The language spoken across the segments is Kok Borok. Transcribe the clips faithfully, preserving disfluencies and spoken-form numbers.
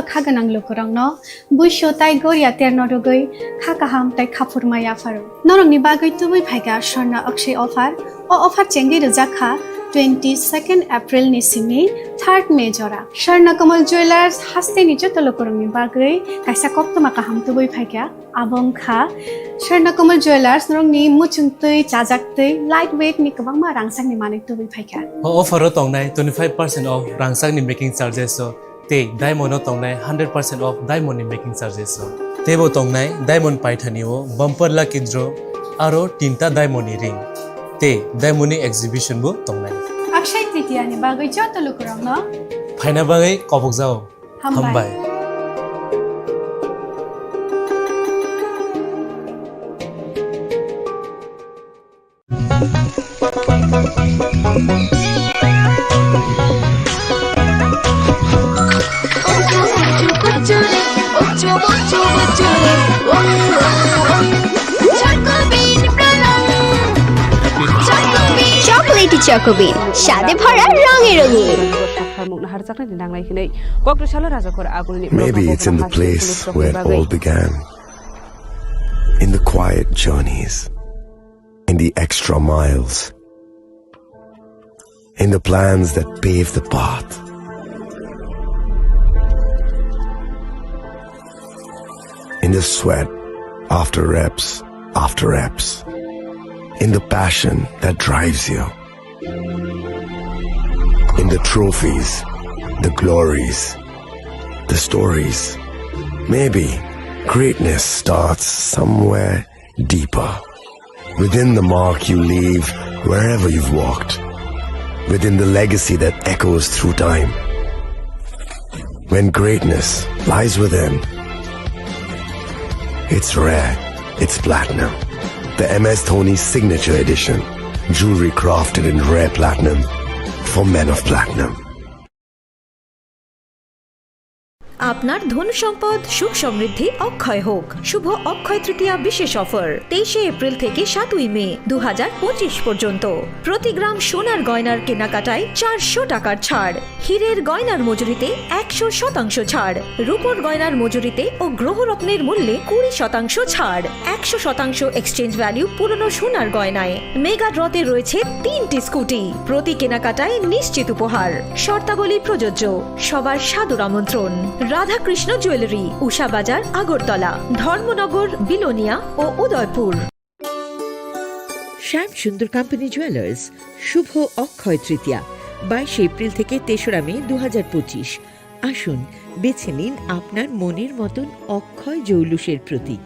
Kha gwnang lukurokno buisu tai goria terno rwgwi kha kaham tai khaphurma yapharo. Norokni bagwi tubui phaikha Swarna Akshay offer. O offer chengwi rwjakha twenty second April ni simi third May jora. Swarna Kamal Jewellers hasteni joto lukurokni bagwi kaisa koktwma kaham tubui phaikha. Abo wngkha Swarna Kamal Jewellers, norokni muchung twi, chajak twi, light weight ni kwbangma rangchakni manwi tubui phaikha. O offer o tongnai twenty five percent off rangchakni making charges o, tei diamond o tongnai hundred percent off diamond ni making charges o. Teibo tongnai diamond paithani o bumper lucky draw, aro tinta diamond ni ring, tei diamond ni exhibition bo tongnai. Akshay Tritiya ni bagwi joto lukurokno phaina bagwi kobokjao. Hambai. Hambai. Chocolatey Choco Bean, স্বাদে ভরা রঙে রঙিন। Maybe it's in the place where it all began. In the quiet journeys, in the extra miles, in the plans that pave the path, in the sweat after reps after reps, in the passion that drives you, in the trophies, the glories, the stories. Maybe greatness starts somewhere deeper. Within the mark you leave wherever you've walked. Within the legacy that echoes through time. When greatness lies within, it's rare, it's platinum. The M S Dhoni Signature Edition. Jewelry crafted in rare platinum for men of platinum. আপনার ধন সম্পদ সুখ সমৃদ্ধি অক্ষয় হোক। শুভ অক্ষয় তৃতীয়া বিশেষ অফার তেইশে এপ্রিল থেকে সাতই মে দু হাজার পঁচিশ পর্যন্ত। প্রতি গ্রাম সোনার গয়নার কেনাকাটায় চারশো টাকার ছাড়, হীরের গয়নার মজুরিতে একশো শতাংশ ছাড়, রূপোর গয়নার মজুরিতে ও গ্রহরত্নের মূল্যে কুড়ি শতাংশ ছাড়, একশো শতাংশ এক্সচেঞ্জ ভ্যালু পুরনো সোনার গয়নায়। মেগা ড্রতে রয়েছে তিনটি স্কুটি। প্রতি কেনাকাটায় নিশ্চিত উপহার। শর্তাবলী প্রযোজ্য। সবার সাদর আমন্ত্রণ। রাধাকৃষ্ণ জুয়েলারি, উষা বাজার, আগরতলা, ধর্মনগর, বিলোনিয়া ও উদয়পুর। শ্যাম সুন্দর কোম্পানি জুয়েলার্স, শুভ অক্ষয় তৃতীয়া, বাইশে এপ্রিল থেকে তেসরা মে দু হাজার পঁচিশ। আসুন, বেছে নিন আপনার মনের মতন অক্ষয় জৌলুসের প্রতীক।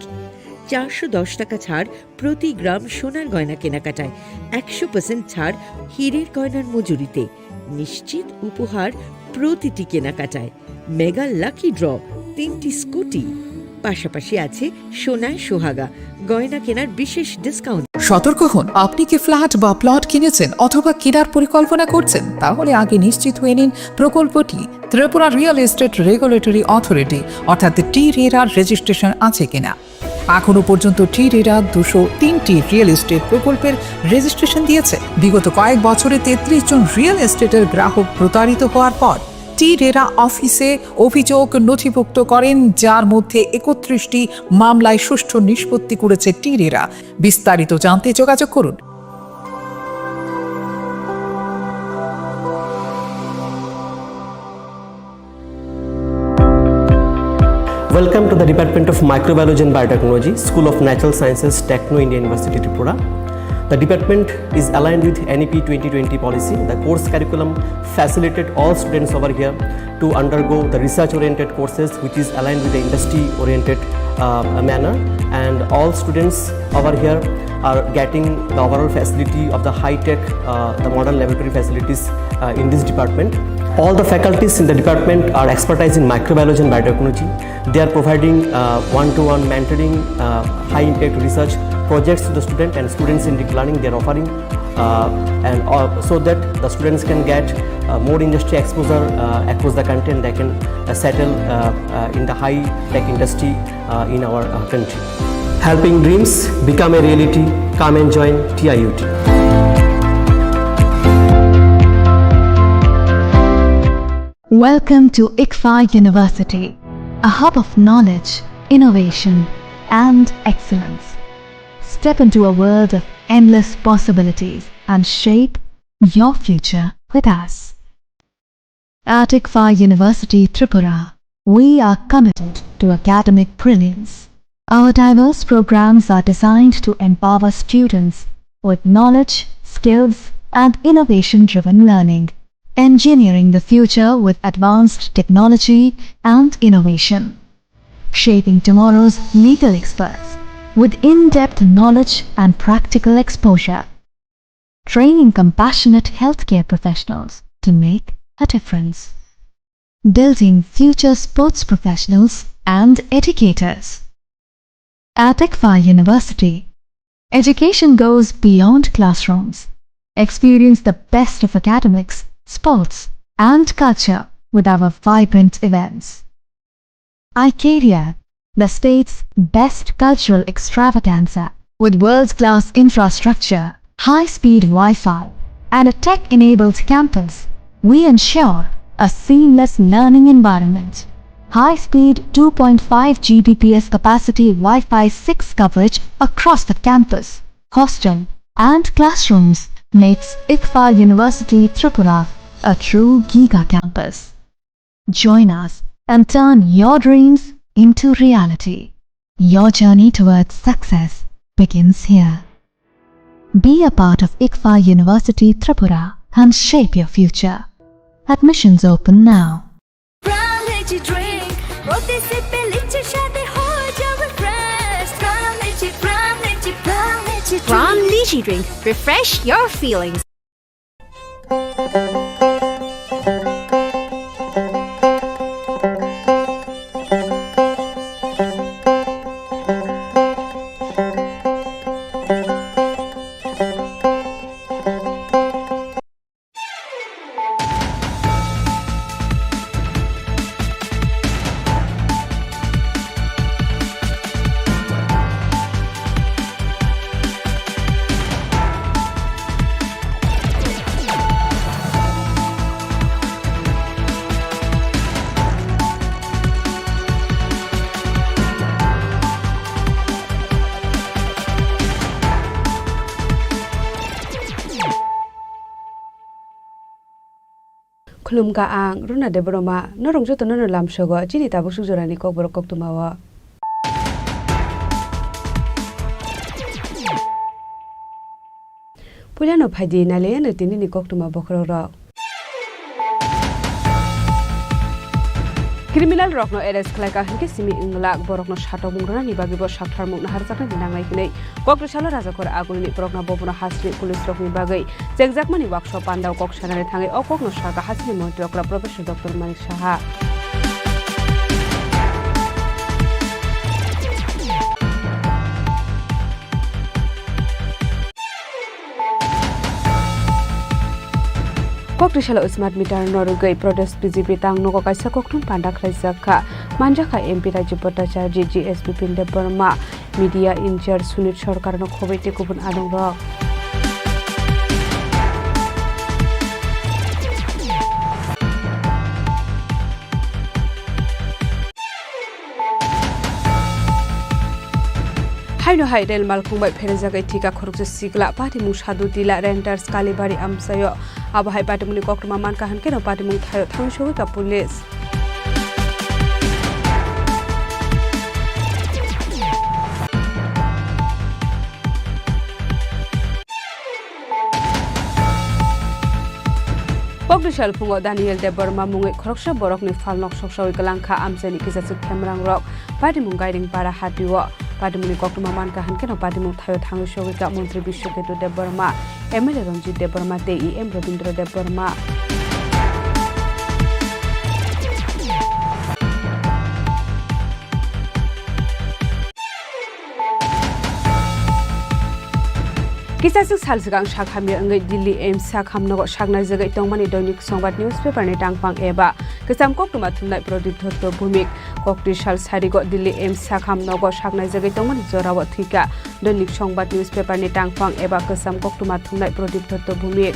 চারশো দশ টাকা ছাড় প্রতি গ্রাম সোনার গয়না কেনাকাটায়, একশো পার্সেন্ট ছাড় হীরের গয়নার মজুরিতে, নিশ্চিত উপহার প্রতিটি কেনাকাটায়, মেগা লাকি ড্র, তিনটি স্কুটি, পাশাপাশি আছে সোনায় সোহাগা গয়না কেনার বিশেষ ডিসকাউন্ট। সতর্ক হন, আপনি কি ফ্ল্যাট বা প্লট কিনেছেন অথবা কেনার পরিকল্পনা করছেন? তাহলে আগে নিশ্চিত হয়ে নিন প্রকল্পটি Tripura real estate regulatory authority অর্থাৎ টি রেরার রেজিস্ট্রেশন আছে কিনা। এখনো পর্যন্ত টি রেরা দুশো তিনটি রিয়েল এস্টেট প্রকল্পের রেজিস্ট্রেশন দিয়েছে। বিগত কয়েক বছরে তেত্রিশ জন রিয়েল এস্টেটের গ্রাহক প্রতারিত হওয়ার পর টি রেরা অফিসে অভিযোগ নথিভুক্ত করেন, যার মধ্যে একত্রিশটি মামলায় সুষ্ঠু নিষ্পত্তি করেছে টি রেরা। বিস্তারিত জানতে যোগাযোগ করুন। Welcome to the Department of Microbiology and Biotechnology, School of Natural Sciences, Techno India University, Tripura. The department is aligned with N E P twenty twenty policy. The course curriculum facilitated all students over here to undergo the research-oriented courses, which is aligned with the industry-oriented, uh, manner. And all students over here are getting the overall facility of the high-tech, uh, the modern laboratory facilities, uh, in this department. All the faculties in the department are expertise in microbiology and biotechnology. They are providing, uh, one-to-one mentoring, uh, high-impact research projects to the student and students-centric learning they are offering, uh, and, uh, so that the students can get, uh, more industry exposure, uh, across the country, and they can, uh, settle, uh, uh, in the high-tech industry, uh, in our, uh, country. Helping dreams become a reality. Come and join T I U T. Welcome to ICFAI University. a hub of knowledge, innovation, and excellence. Step into a world of endless possibilities and shape your future with us. At ICFAI University Tripura, we are committed to academic brilliance. Our diverse programs are designed to empower students with knowledge, skills, and innovation-driven learning, engineering the future with advanced technology and innovation, shaping tomorrow's legal experts with in-depth knowledge and practical exposure, training compassionate healthcare professionals to make a difference, building future sports professionals and educators. At ICFAI University, education goes beyond classrooms. Experience the best of academics, sports, and culture with our vibrant events. ICARIA, the state's best cultural extravaganza. With world-class infrastructure, high-speed Wi-Fi, and a tech-enabled campus, we ensure a seamless learning environment. High-speed two point five G B P S capacity Wi-Fi six coverage across the campus, hostel, and classrooms makes ICFAI University Tripura a true giga campus. Join us and turn your dreams into reality. Your journey towards success begins here. Be a part of ICFAI University Tripura and shape your future. Admissions open now. Prime Lychee drink, protisip lychee shade ho jao fresh. Prime Lychee, Prime Lychee, Prime Lychee drink. Prime Lychee drink, refresh your feelings. Khulumkha ang Runa Debbarma, norok jotono no lamsogo chini tabuk suk jorani kokborok koktwmao. Puilano phaidi nailaiano tinini koktwma bokhorokrok. Criminal rokno arrest khlaikha hinkhe simi wnglak, borokno satokmung rwnani bagwibo saktharmung naharjaknani nangnai hwnwi Kokrisalo Rajakhor Agulini borokno bobono hasini police rokni bagwi chengjakmani wakso pandao kok sanani thangwi o kokno sakha hasini montri okra Professor Doctor Manik Saha. Kokrisalo smart meter no rwgwi protest B J P tang nogo kaisa koktwm panda khlaijak kha. Manjakha M P Rajib Bhattacharya, G S Bipin Debbarma, media in-charge Sunit Sarkar no khobwi tei kubun adongrok. Haino hai rel malkhung bai pherejagwi thika khoroksa sikla, patimung Sadhu Tila, Renters, Kalibari amchaio. Abo hai patimungni koktwma mankha hinkhe no patimung thaio thangwi sogwi kha police. Kokdisal phungo Daniel Debbarma mungwi khoroksa borokni phalnok soksawi kwlangkha amchaini kisachwk khemrangrok. Patimung Gairing Para hatio. Patimungni koktwma mankha hinkhe no patimung thaio thangwi sogwi kha Montri Biswaketu Debbarma, M L A Ranjit Debbarma tei E M Rabindra Debbarma. Kisachwk sal swkang sak hamya wngwi Delhi AIIMS sak hamnogo sak naijagwi tongmani Dainik Songbat newspaper ni tangphang eba kwcham koktwma thumnai Pradip Dotto Bhumik. Kokti sal sarigo Delhi AIIMS sak hamnogo sak naijagwi tongmani jorao thwikha. Dainik Songbat newspaper ni tangphang eba kwcham koktwma thumnai Pradip Dotto Bhumik.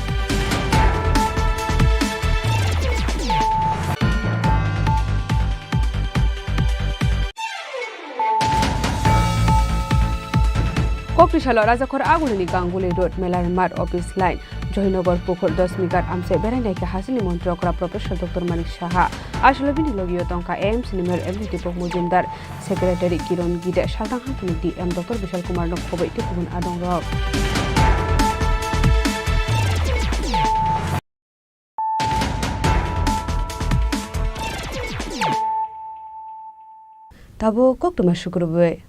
Koktisalo Rajakhor Agulini Ganguli Road, Melar Mat Office Line, Johinogar Pukhur, Dosmi Ghat amchai berai naikha hasilni montri okra Professor Doctor Manik Saha. Asalo bini logio tongkha A M C ni Mayor M D Deepak Mojumdar, Secretary Kiron Gide, Saltang Hangtini D M Doctor Bishal Kumar no khoboi tei kubun adongrok. Tabuk koktwma sukrubwi.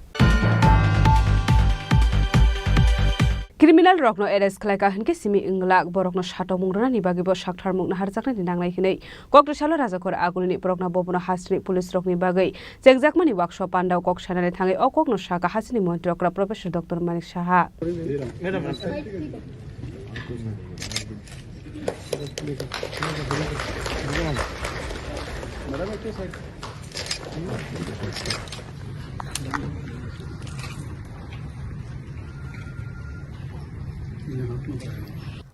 Criminal rokno arrest khlaikha hinkhe simi wnglak, borokno satokmung rwnani bagwibo saktharmung naharjaknani nangnai hwnwi Koktisalo Rajakhor Agulini Progna Bhabono hasteni police rokni bagwi chengjakmani workshop pandao kok sanani thangwi o kokno sakha hasteni montri okra Professor Doctor Manik Saha.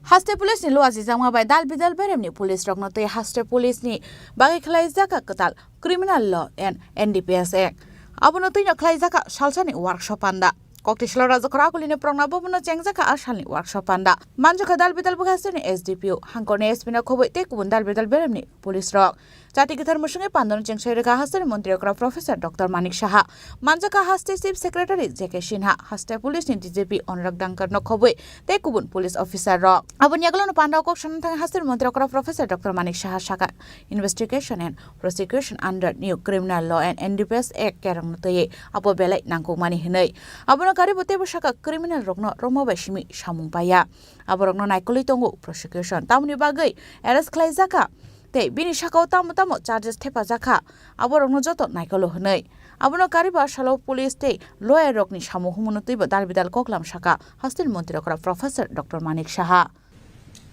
Haste police ni luajijakma bai dal bidal beremni police rokno tei haste police ni bagwi khlaijak kwtal Criminal Law and N D P S Act. Abono twino khlaijak salsani workshop panda. Koktisalo Rajakhor Agulini Progna Bhabono chengjak a salni workshop panda. Manjakha dal bidal bwkha hasteni S D P O, hangkorni S P no khoboi tei kubun dal bidal beremni police rok. Chati kwthar mwswngwi pandano chengsai rwkha hasteni montri okra Professor Doctor Manik Saha. Manjakha haste Chief Secretary J K Sinha, haste police ni D G P Anurag Dangkar no khoboi tei kubun police officer rok. Aboni yagulono pandao kok sanani thangwi hasteni montri okra Professor Doctor Manik Saha sakha, investigation and prosecution under new Criminal Law and N D P S Act kerongno twiwi abo belai nangkukmani hwnwi. Abono karibo teibo sakha criminal rokno rwma bai simi samung paiya. Aborokno naikolwi tongo prosecution. Tamoni bagwi arrest khlaijakha tei bini sakao tamo tamo charges thepajakha, aborokno joto naikolo hwnwi. Abono karibo salo police tei lawyer rokni samung humuno twibo dal bidal koklam sakha hasteni montri okra Professor Doctor Manik Saha.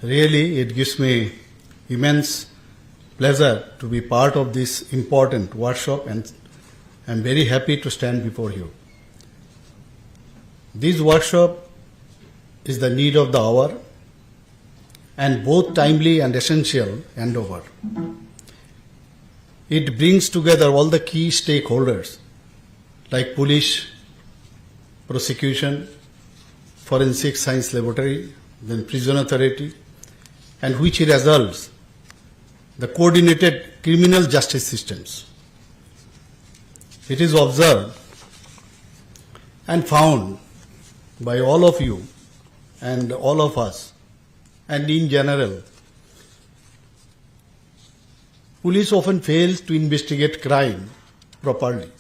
Really, it gives me immense pleasure to be part of this important workshop, and I'm very happy to stand before you. This workshop is the need of the hour and both timely and essential endeavor. It brings together all the key stakeholders like police, prosecution, forensic science laboratory, then prison authority, and which results the coordinated criminal justice systems. It is observed and found by all of you and all of us, and in general, police often fails to investigate crime properly,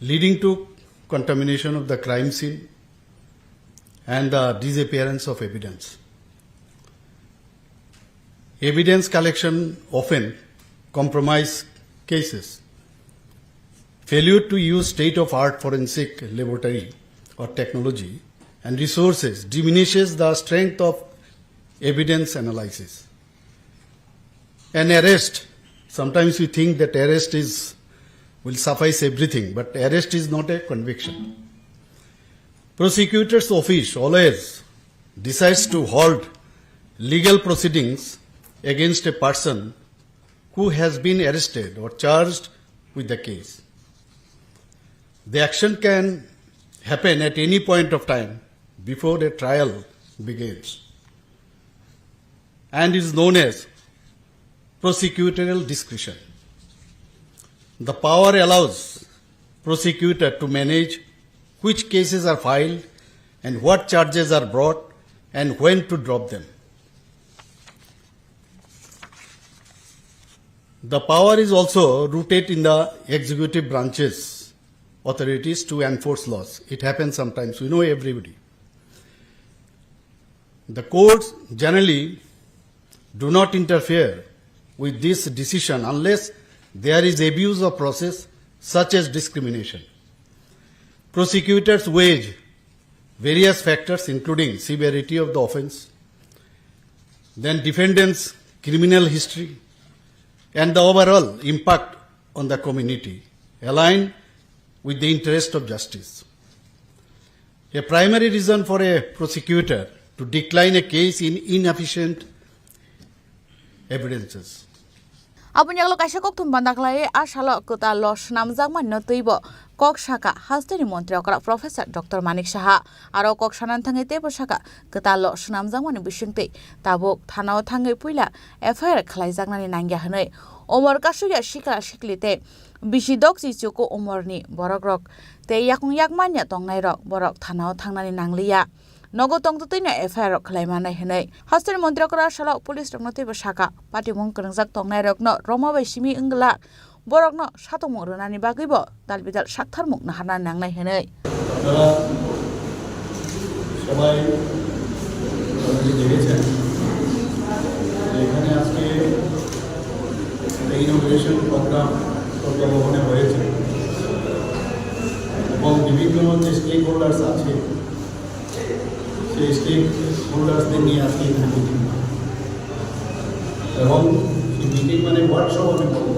leading to contamination of the crime scene and the disappearance of evidence. Evidence collection often compromise cases. Failure to use state-of-art forensic laboratory or technology and resources diminishes the strength of evidence analysis. An arrest, sometimes we think that arrest is, will suffice everything, but arrest is not a conviction. Prosecutor's office always decides to halt legal proceedings against a person who has been arrested or charged with the case. The action can happen at any point of time before a trial begins and is known as prosecutorial discretion. The power allows prosecutor to manage which cases are filed and what charges are brought and when to drop them. The power is also rooted in the executive branch's authorities to enforce laws. It happens sometimes, we know everybody. The courts generally do not interfere with this decision unless there is abuse of process, such as discrimination. Prosecutors weigh various factors, including severity of the offense, then defendant's criminal history, and the overall impact on the community, aligned with the interest of justice. A primary reason for a prosecutor to decline a case in inefficient evidences. Aboni yagulo kaisa kokthum banda khlai a salo kwtal lo swnamjakmani no twibo kok sakha hasteni montri okra Professor Doctor Manik Saha. Aro kok sanani thangwi teibo sakha, kwtal lo swnamjakmani bisingtwi tabuk thanao thangwi puila F I R khlaijaknani nangya hwnwi. Omor kasukya sikla sikli tei bisi dokchi chuku omorni borokrok tei yakung yak manya tongnairok borok thanao thangnani nangliya. Nogo tongtwtwino F I R rok khlai mannai hwnwi hasteni montri okra salo police rokno teibo sakha. Patimung kwrwngjak tongnairokno roma bai simi wngla borokno satongmung rwnani bagwibo dalbidal saktharmung naharna nangnai hwnwi. আপনারা সবাই already দেখেছেন যে এখানে আজকে একটা inauguration programme প্রজ্ঞা ভবনে হয়েছে এবং বিভিন্ন যে স্টেক হোল্ডার্স আছে, সেই স্টেক হোল্ডার্সদের নিয়ে আজকে এখানে মিটিং এবং সেই মিটিং মানে ওয়ার্কশপ আমি বলবো।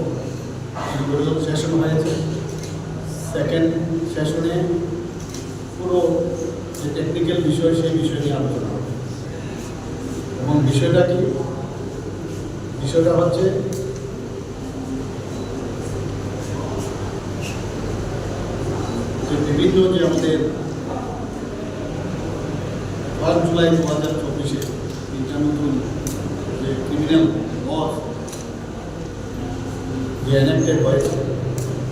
সেশন হয়েছে। সেকেন্ড সেশনে পুরো যে টেকনিক্যাল বিষয়, সেই বিষয় নিয়ে আলোচনা হবে। এবং বিষয়টা কি? বিষয়টা হচ্ছে যে বিভিন্ন যে আমাদের ফার্স্ট জুলাই দু হাজার চব্বিশে তিনটা নতুন যে ক্রিমিনাল লস যে এনএক্টেড হয়েছে,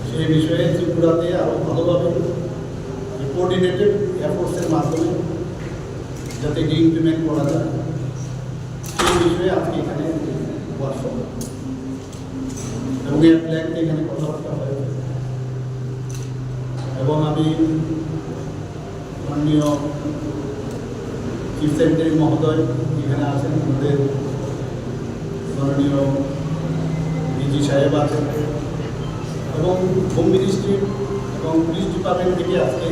সেই বিষয়ে ত্রিপুরাতে আরও ভালোভাবে কোঅর্ডিনেটেড এফোর্টসের মাধ্যমে যাতে এটি ইমপ্লিমেন্ট করা যায়, সেই বিষয়ে আজকে এখানে ওয়ার্কশপ এবং এর প্ল্যান এখানে কথাবার্তা হয়েছে। এবং আমি মাননীয় চিফ সেক্রেটারি মহোদয় এখানে আছেন, আমাদের মাননীয় ডিজি সাহেব আছেন এবং হোম মিনিস্ট্রি এবং পুলিশ ডিপার্টমেন্ট থেকে আজকে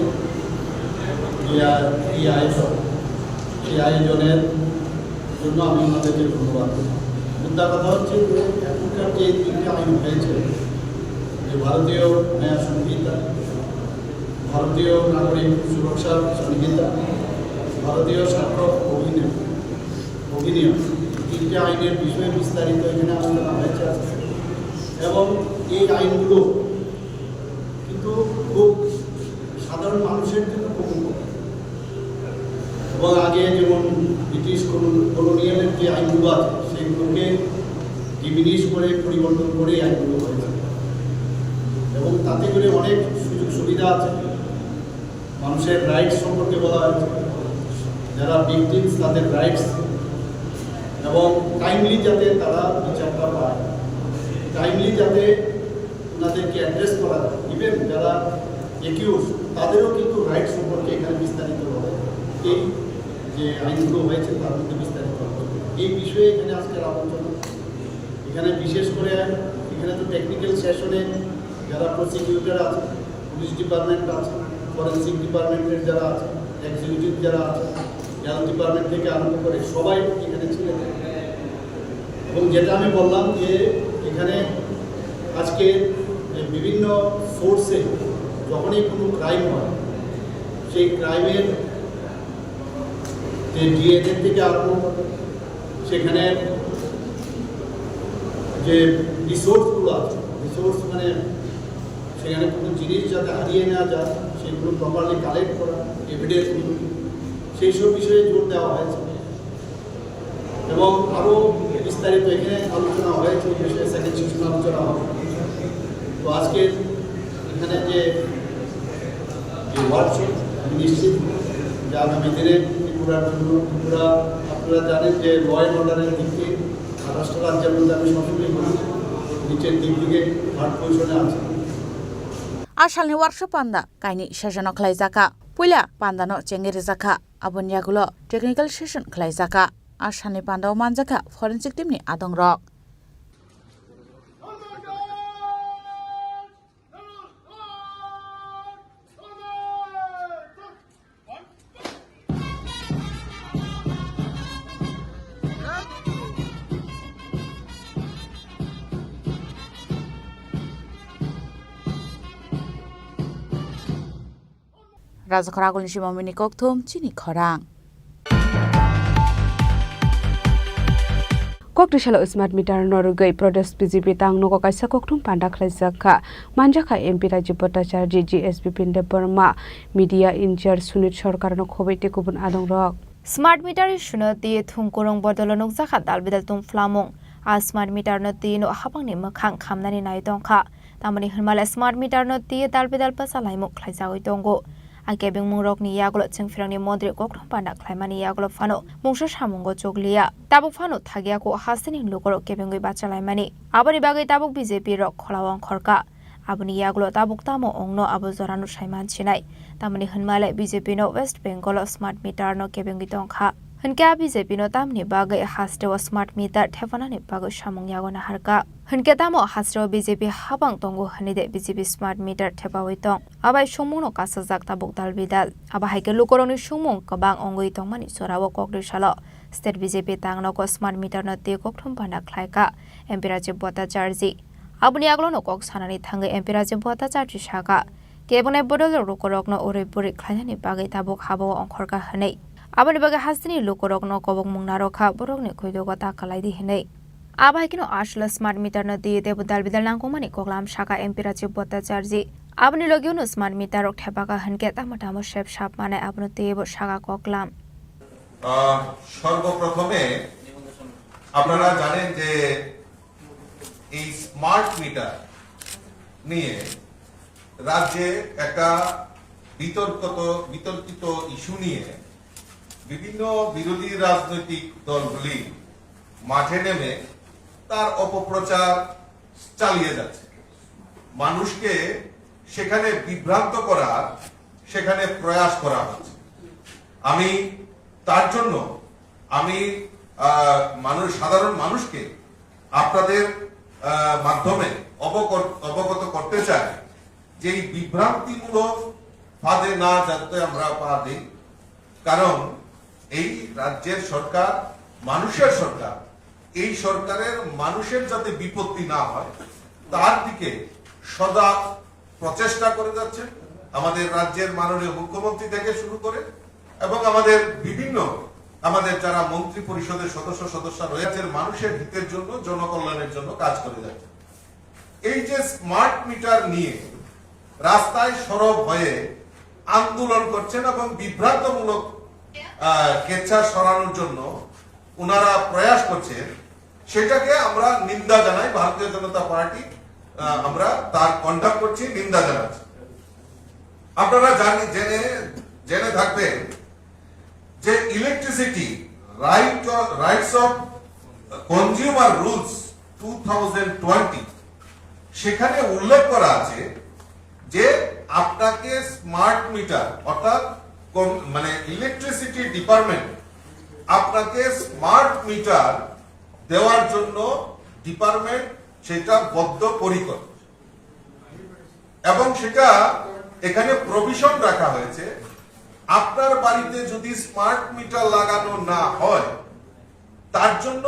যে আ-, এই আয়োজন, সেই আয়োজনের জন্য আমি ওনাদেরকে ধন্যবাদ দিই। মুদ্রা কথা হচ্ছে যে এখনকার যে তিনটে আইন হয়েছে, যে ভারতীয় ন্যায় সংহিতা, ভারতীয় নাগরিক সুরক্ষা সংহিতা, ভারতীয় সাক্ষ্য অধিনিয়ম, অধিনিয়ম, তিনটে আইনের বিষয়ে বিস্তারিত এখানে আলোচনা হয়েছে আজকে। এবং এই আইনগুলো কিন্তু খুব সাধারণ মানুষের জন্য খুব উপকারী। এবং আগে যেমন ব্রিটিশ কলো-, কলোনিয়ালের যে আইনগুলো আছে, সেগুলোকে ডিমিনিশ করে পরিবর্তন করে এই আইনগুলো হয়েছে। এবং তাতে করে অনেক সুযোগ সুবিধা আছে, মানুষের রাইটস সম্পর্কে বলা হয়েছে, যারা ভিকটিমস তাদের রাইটস, এবং টাইমলি যাতে তারা বিচারটা পায়, টাইমলি যাতে ওনাদেরকে অ্যাড্রেস করা যায়। ইভেন যারা অ্যাকিউজ, তাদেরও কিন্তু রাইট সম্পর্কে এখানে বিস্তারিতভাবে এই যে আইনগুলো হয়েছে, তার মধ্যে বিস্তারিত আলোচনা। এই বিষয়ে এখানে আজকের আলোচনা। এখানে বিশেষ করে এখানে তো টেকনিক্যাল সেশনে যারা প্রসিকিউটর আছে, পুলিশ ডিপার্টমেন্ট আছে, ফরেন্সিক ডিপার্টমেন্টের যারা আছে, এক্সিকিউটিভ যারা আছে, হেলথ ডিপার্টমেন্ট থেকে আরম্ভ করে সবাই এখানে ছিলেন। এবং যেটা আমি বললাম যে এখানে আজকে বিভিন্ন সোর্সে যখনই কোনো ক্রাইম হয়, সেই ক্রাইমের যে ডিএনএ থেকে আরম্ভ করে সেখানে যে রিসোর্সগুলো আছে, রিসোর্স মানে সেখানে কোনো জিনিস যাতে হারিয়ে না যায়, সেগুলো প্রপারলি কালেক্ট করা, এভিডেন্সগুলো, সেই সব বিষয়ে জোর দেওয়া হয়েছে। এবং আরও বিস্তারিত এখানে আলোচনা হয়েছে, এই বিষয়ে সেকেন্ড সেশন আলোচনা হবে। তো আজকে এখানে যে, যে ওয়ার্কশপ, আমি নিশ্চিত যে আগামী দিনে ত্রিপুরার জন্য, ত্রিপুরা, আপনারা জানেন যে ল অ্যান্ড অর্ডারের দিক থেকে আঠাশটা রাজ্যের মধ্যে আমি সবসময় বলি, নিচের দিক থেকে থার্ড পজিশনে আছে। A salni workshop panda kainwi session o khlaijakha. Puila panda no chengwi rwjakha. Aboni yagulo technical session khlaijakha. A salni panda o manjakha forensic team ni adongrok. Rajakhor agulni sima mini kokthum chini khorang. Kokdisalo smart meter no rwgwi Pradesh B J P tang nogo kaisa kokthum panda khlaijak kha. Manjakha M P Rajiv Bhattacharjee, G S B Pinda Verma, media in-charge Sunit Sarkar no khobwi tei kubun adongrok. Smart meter issue no twi thungkurung bodolo nukjakha dalbidal tungphlamung. A smart meter no twi no habangni mwkhang khamnani nai tongkha. Tamoni hwnmale smart meter no twi dalbidal bwsa laimung khlaijagwi tongo. A kebengmungrokni yagulo chwngphirangni montri kokthum panda khlaimani yagulo phano mungsa samungo chukliya. Tabuk phano thagya kok hasteni lukurok kebengwi bacha laimani. Aboni bagwi tabuk B J P rok kholao ongkhorkha. Aboni yagulo tabuk tamo ongno abo jorano saiman sinai. Tamoni hwnmale B J P no West Bengal o smart meter no kebengwi tongkha. Hwnkhe a B J P no tamni bagwi hasteo smart meter thepanani bagwi samung yago naharkha. Hwnkhe tamo hasteo B J P habang tongo hwnwi de B J P smart meter thepawi tong? Abai songmungno kasajak tabuk dal bidal. Abo hai khe lukurokni songmung kwbang ongwi tongmani jorao kokdisalo state B J P tang nogo smart meter no twi kokthum panda khlaikha M P Rajiv Bhattacharjee. Aboni yagulono kok sanani thangwi M P Rajiv Bhattacharjee sakha, kebengni bodol lukurokno urui puri khlainani bagwi tabuk habao ongkhorkha hwnwi. Aboni bagwi hasteni lukurokno kobokmung narwkha, borokni khuidogo ta kwlaidi hwnwi. Abo hai kheno aswla smart meter no twi teibo dal bidal nangkukmani koklam sakha M P Rajiv Bhattacharjee. Aboni logio no smart meter rok thepakha hwnkhe tamo tamo sep sap manai abono twibo sakha koklam. আহ, সর্বপ্রথমে আপনারা জানেন যে এই smart meter নিয়ে রাজ্যে একটা বিতর্কত বিতর্কিত ইস্যু নিয়ে বিভিন্ন বিরোধী রাজনৈতিক দলগুলি মাঠে নেমে তার অপপ্রচার চালিয়ে যাচ্ছে। মানুষকে সেখানে বিভ্রান্ত করার সেখানে প্রয়াস করা হচ্ছে। আমি তার জন্য আমি, আহ, মানুষ, সাধারণ মানুষকে আপনাদের, আহ, মাধ্যমে অবকর-, অবগত করতে চাই যে এই বিভ্রান্তিমূলক ফাঁদে না যাতে আমরা পা দিই, কারণ এই রাজ্যের সরকার মানুষের সরকার। এই সরকারের মানুষের যাতে বিপত্তি না হয়, তার দিকে সদা প্রচেষ্টা করে যাচ্ছেন আমাদের রাজ্যের মাননীয় মুখ্যমন্ত্রী থেকে শুরু করে এবং আমাদের বিভিন্ন, আমাদের যারা মন্ত্রী পরিষদের সদস্য সদস্য রয়েছে, মানুষের হিতের জন্য, জনকল্যাণের জন্য কাজ করে যাচ্ছেন। এই যে স্মার্ট মিটার নিয়ে রাস্তায় সরব হয়ে আন্দোলন করছেন এবং বিভ্রান্তমূলক, আহ, কেচ্ছা সরানোর জন্য ওনারা প্রয়াস করছেন, সেটাকে আমরা নিন্দা জানাই। ভারতীয় জনতা পার্টি, আহ, আমরা তার কন্ডাম করছি, নিন্দা জানাচ্ছি। আপনারা জানি, জেনে, জেনে থাকবেন যে electricity right, rights of consumer rules two thousand twenty, সেখানে উল্লেখ করা আছে যে আপনাকে স্মার্ট মিটার, অর্থাৎ কম-, মানে ইলেকট্রিসিটি ডিপার্টমেন্ট আপনাকে স্মার্ট মিটার দেওয়ার জন্য ডিপার্টমেন্ট সেটা বদ্ধপরিকর। এবং সেটা এখানে প্রভিশন রাখা হয়েছে, আপনার বাড়িতে যদি স্মার্ট মিটার লাগানো না হয়, তার জন্য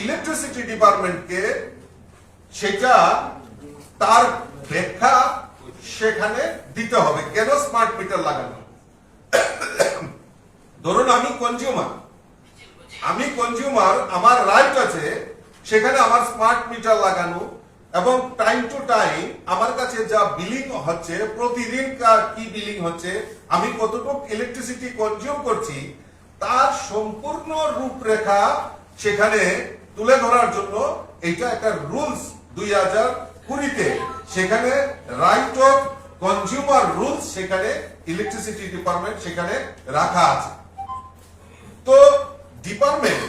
ইলেকট্রিসিটি ডিপার্টমেন্টকে সেটা, তার ব্যাখ্যা সেখানে দিতে হবে, কেন স্মার্ট মিটার লাগানো। ধরুন, আমি কনজিউমার, আমি কনজিউমার, আমার রাইট আছে সেখানে আমার স্মার্ট মিটার লাগানো, এবং টাইম টু টাইম আমার কাছে যা বিলিং হচ্ছে, প্রতিদিন কা-, কি বিলিং হচ্ছে, আমি কতটুকু ইলেকট্রিসিটি কনজিউম করছি, তার সম্পূর্ণ রূপরেখা সেখানে তুলে ধরার জন্য এইটা একটা রুলস দুই হাজার কুড়িতে, সেখানে রাইট অফ কনজিউমার রুলস সেখানে ইলেকট্রিসিটি ডিপার্টমেন্ট সেখানে রাখা আছে। তো ডিপার্টমেন্ট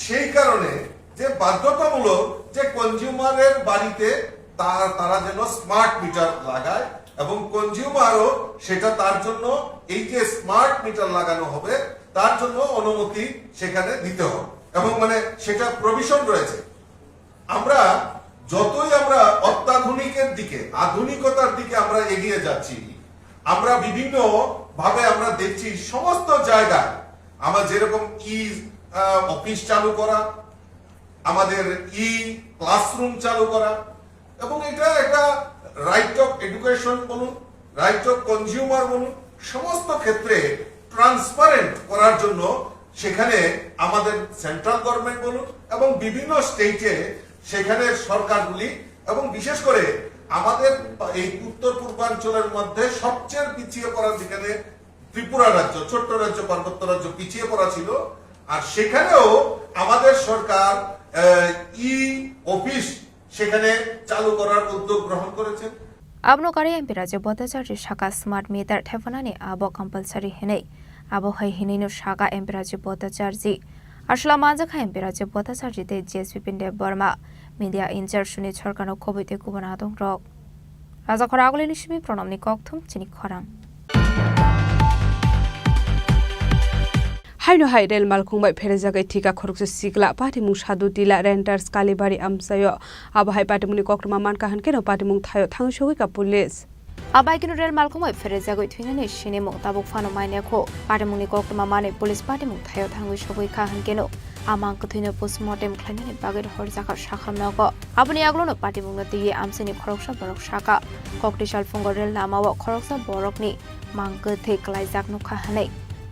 সেই কারণে যে বাধ্যতামূলক যে কনজিউমারের বাড়িতে তা-, তারা যেন স্মার্ট মিটার লাগায় এবং কনজিউমারও সেটা তার জন্য, এই যে স্মার্ট মিটার লাগানো হবে, তার জন্য অনুমতি সেখানে দিতে হবে এবং মানে সেটা প্রভিশন রয়েছে। আমরা যতই আমরা অত্যাধুনিকের দিকে, আধুনিকতার দিকে আমরা এগিয়ে যাচ্ছি, আমরা বিভিন্ন ভাবে আমরা দেখছি সমস্ত জায়গায় আমার যেরকম ই, আহ, অফিস চালু করা, আমাদের ই ক্লাসরুম চালু করা, এবং এটা একটা রাইট অফ এডুকেশন বলুন, রাইট অফ কনজিউমার বলুন, সমস্ত ক্ষেত্রে ট্রান্সপারেন্ট করার জন্য সেখানে আমাদের সেন্ট্রাল গভর্নমেন্ট বলুন এবং বিভিন্ন স্টেটে সেখানে সরকারগুলি এবং বিশেষ করে আমাদের এই উত্তর পূর্বাঞ্চলের মধ্যে সবচেয়ে পিছিয়ে পড়া, যেখানে ত্রিপুরা রাজ্য, ছোট্ট রাজ্য, পার্বত্য রাজ্য পিছিয়ে পড়া ছিল, আর সেখানেও আমাদের সরকার ই অফিস সেখানে চালু করার উদ্যোগ গ্রহণ করেছেন। Abono karwi M P Rajiv Bhattacharjee saka smart meter thephanani abo compulsory hinwi. Abo hai hinwino saka M P Rajiv Bhattacharjee. Aswla manjakha M P Rajiv Bhattacharjee tei J S V P Debbarma. Media in charge suni sorkarno khobwi tei kubun adongrok. Rajakhor Agulini simi Pranamni kokthum chini khorang. Haino hai rel malkhung bai pherejagwi thika khoroksa sikla patimung Sadhu Tila Renters Kalibari amchaio. Abo hai patimungni koktwma mankha hwnkhe no patimung thaio thangwi sogwi ka police. Abai kino rel malkhung bai pherejagwi thwinani sinimung tabuk phano mainekho. Patimungni koktwma manwi police patimung thaio thangwi sogwi kha hwnkhe no a mang kwthwino postmortem khlainani bagwi rohorjakha sakham nogo. Aboni aglono patimungno twiwi amchaini khoroksa borok saka. Koktisal phungo rel lamao khoroksa borokni mang kwthwi kwlaijak nukha hwnwi.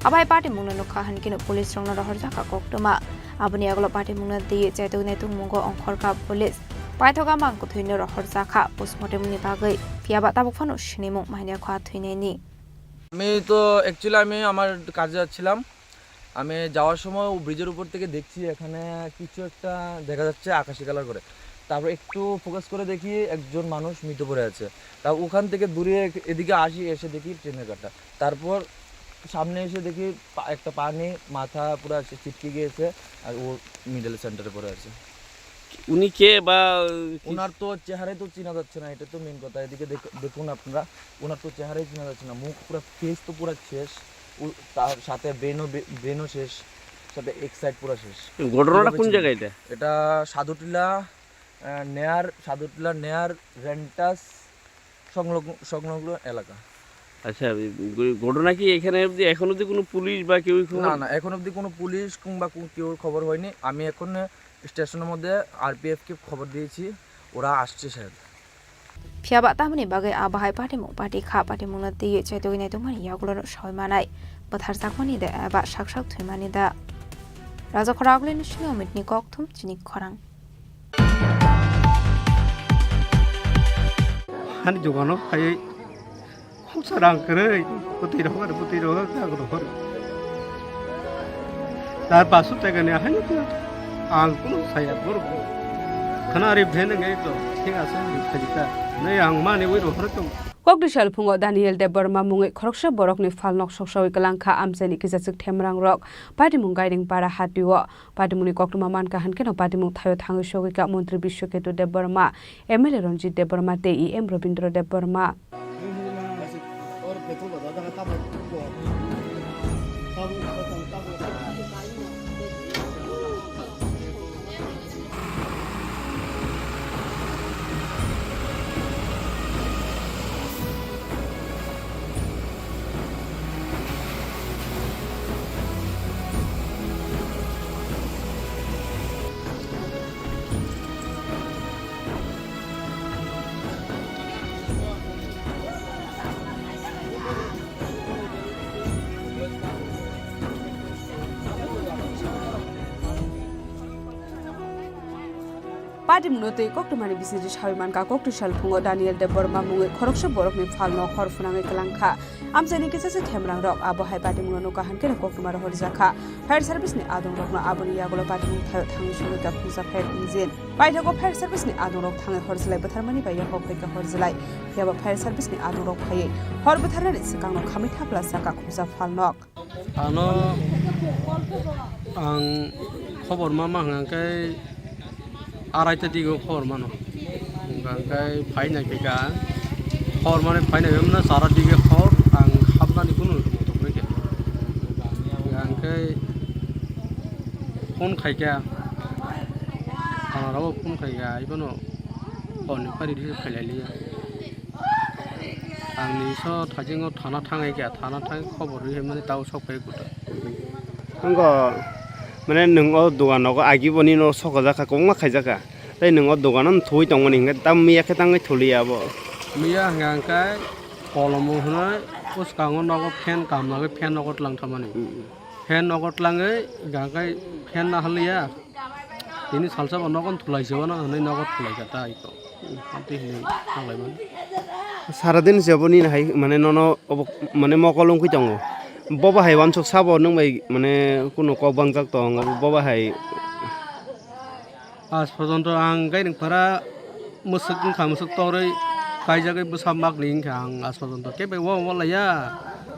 Abai patimungno nukha hwnkhe no police rokno rohorjakha koktwma. Aboni aglo patimungno twiwi chaitok naitokmungo ongkhorkha police. Paithoga mang kwthwino rohorjakha postmortemni bagwi. Phiyaba tabuk phano sinimung mainekho a thwinaini. আমি তো অ্যাকচুয়ালি আমি আমার কাজে যাচ্ছিলাম। আমি যাওয়ার সময় ও ব্রিজের উপর থেকে দেখছি এখানে কিছু একটা দেখা যাচ্ছে আকাশি কালার করে। তারপর একটু ফোকাস করে দেখি একজন মানুষ মৃত পড়ে আছে। তা ওখান থেকে দূরে এক-, এদিকে আসি, এসে দেখি ট্রেনের কাটা। তারপর সামনে এসে দেখি পা-, একটা পানি, মাথা পুরা সে ছিটকে গিয়েছে আর ও মিডল সেন্টারে পড়ে আছে। উনি কে বা কি? ওনার তো চেহারাই তো চেনা যাচ্ছে না, এটা তো মেইন কথা। এদিকে দেখ-, দেখুন আপনারা, ওনার তো চেহারাই চেনা যাচ্ছে না, মুখ পুরা, ফেস তো পুরা শেষ, ও-, তার সাথে ব্রেনও বে-, ব্রেনও শেষ, সাথে এক সাইড পুরা শেষ। ঘটনাটা কিভাবে কোন চিনবেন? জায়গায় এটা? এটা সাধুটিলা, আহ, নেয়ার, সাধুটিলা নেয়ার রেন্টাস সংলগ্ন, সংলগ্ন এলাকা। আচ্ছা, এই ঘ-, ঘটনা কি এখানে অবধি, এখন অবধি কোনো পুলিশ বা কেউ খবর? না, না, এখন অবধি কোনো পুলিশ কিংবা কো-, কেউর খবর হয়নি। আমি এখন স্টেশনের মধ্যে আরপিএফ কে খবর দিয়েছি, ওরা আসছে শায়দ। Phiyaba tamoni bagwi a bahai patimung pati kha, patimungno twiwi chaitogwi naitokmani yagulono sawi manai, bwtharjakmani da eba sak sak thwimani da. Rajakhor Agulini simi Amitni kokthum chini khorang. Hani dogano phaiwi khoksa rang kwrwi, bwtwi rohor, bwtwi rohor, jak rohor. Tar paso taka ni ahani to ang kunu saya borok. Khana ari bhen ngai to, thik ase, khaji ta. Nai ang mani wi rohor to. Kokdisal phungo Daniel Debbarma mungwi khoroksa borokni phalnok soksawi kwlangkha amchaini kisachwk themrangrok. Patimung Gairing para hatio. Patimungni koktwma mankha hwnkhe no patimung thaio thangwi sogwi kha Montri Biswaketu Debbarma, M L A Ranjit Debbarma tei E M Robindra Debbarma. Patimungno twi koktwmani bisingtwi sawi mankha, koktwi salphungo Daniel Debbarma mungwi khoroksa borokni phalno hor phwnangwi kwlangkha. Amchaini kisa se khemrangrok abo hai patimungno nukha hwnkhe koktwma rohorjakha. Fire service ni adongrokno aboni yagulo patimung thaio thangwi sogwi kha khungsa fire engine. Paithago fire service ni adongrok thangwi hor jwlai bwtharmani bai yakho phaikha hor jwlai. Phiyaba fire service ni adongrok phaiwi hor bwtharnani swkangno khamwi thapla sakha khungsa phalnok. Ano ang khobor ma ma hwnkhe arai ta digo khobor mano. Hwnkhe phai nai phika khobor mani phai nai mano chara dige khobor ang hapnani kunu moto kwrwi khe. Hwnkhe phone khaikha, thana rok phone khaikha, ibono hor ni phari rw khailai liya. Ang ni so thajingo thana thangwi kha, thana thangwi khobor rwi hwnmani tao sok phai kuta. Wngkha, mane nwng o dogan nogo agi boni no sokojak kha, kwbangma khaijak kha. Tei nwng o dogan no thwi tongmani hinkhe tam miya khe tangwi thuli ya bo. Miya hwnka hwnkhe kolomo hwnwi bwskango nogo fan kam nagwi fan nogo tlang thamani. Hmm. Fan nogo tlangwi, hingkha khe fan naharliya. Tini salsa bo nogo thulai se uanw, hwnwi nogo thulai kha ta iko. Amtwi hwnwi thanglai mano. Saradin se bo nini hai, mane, nono obo, mane, mokol wngwi tongo. Bobo hai uansuk sabo nwng bai, mane, kunu kok bangjak tong, bobo hai. Aaj porjonto ang gairing para mwswk wngkha, mwswk torwi kaijagwi bwsa makni wngkha ang aaj porjonto kebo uansuk laiya.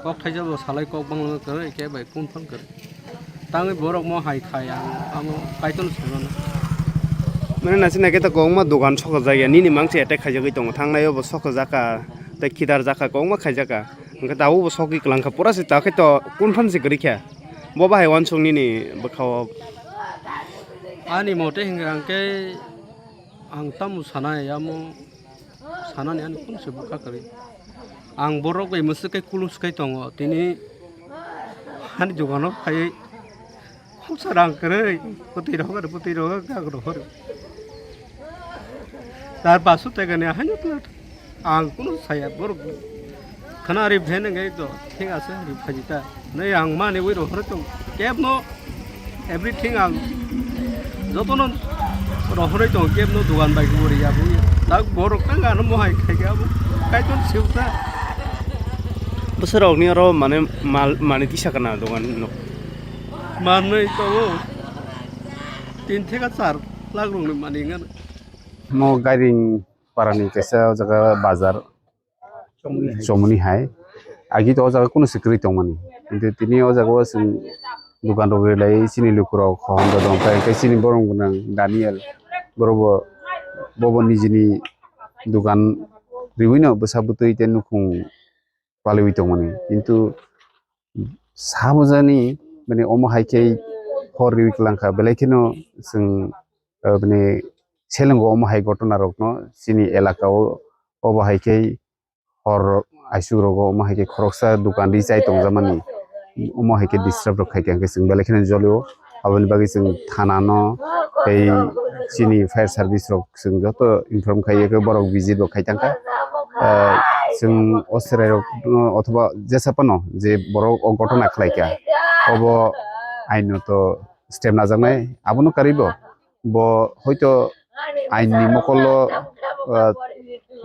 Kok thaisa bo salai kok bangma kwrwi, kebo kung phang kwrwi. Tangwi borok mo hai khai ang amo Kaitorno sai mano. Mane naisik naikhe ta kwbangma dogan sokajak ya, nini mangsi attack khaijagwi tongo, thangnai o bo sokajak kha, tei khitar jak kha, kwbangma khaijak kha. Hwnkhe tabuk bo sogwi kwlang kha, pura se ta khe to confirm se kwrwi kha. Bo bahai uansuk nini bwkha o. Ani mote hwnkhe ang khe, ang tamo sanai, amo sanani ani kunu se bwkha kwrwi. Ang borok bai mwswk khe kulus khe tongo, tini ani dogano phaiwi khoksa rang kwrwi, bwtwi rohor, bwtwi rohor, gak rohor. Tar basu tegani haino tla. Ang kunu saya borok khana ri bhen ngai to thik ase ri phaji ta. Nei ang mani wi rohor tong kebno everything ang jotono rohor tong kebno dogan bai gori ya bu. Tak borok tang ano mohai khai ga bu. Kaitor siuta. Bwsarok ni oro mane mal mani kisa kana dogan no. Manwi to tin theka char lakh rok ni mani ngan. Mo gairing parani kaisa o jaga bazar chomoni hai. Agi to o jaga kunu se kwrwi tongmani. Kintu tini o jaga o chwng dukan rok rilai chini lukurok hom dodong khe, khe chini borong gwnang Daniel borok bo, bo bo nijini dukan riwi no bwsa bwtwi tei nukhung paliwi tongmani. Kintu sabojani, mane, omo hai khe hor riwi kwlang kha, belai kheno chwng, eh, mane, selengo omo hai ghotona rokno chini elaka o, obo hai khe hor aisuk rogo omo hai khe khoroksa dukan ri chai tongjakmani, omo hai khe disturb rok khai kha, hwnkhe chwng belai kheno jolio. Aboni bagwi chwng thana no tei chini fire service rok chwng joto inform khai khe borok visit bo khai tangkha. Ah, chwng o chwrai rok no othoba jesa phano je borok o ghotona khlai kha, obo aino to step najaknai, abono karwi bo, bo hoito ain ni mokol o, ah,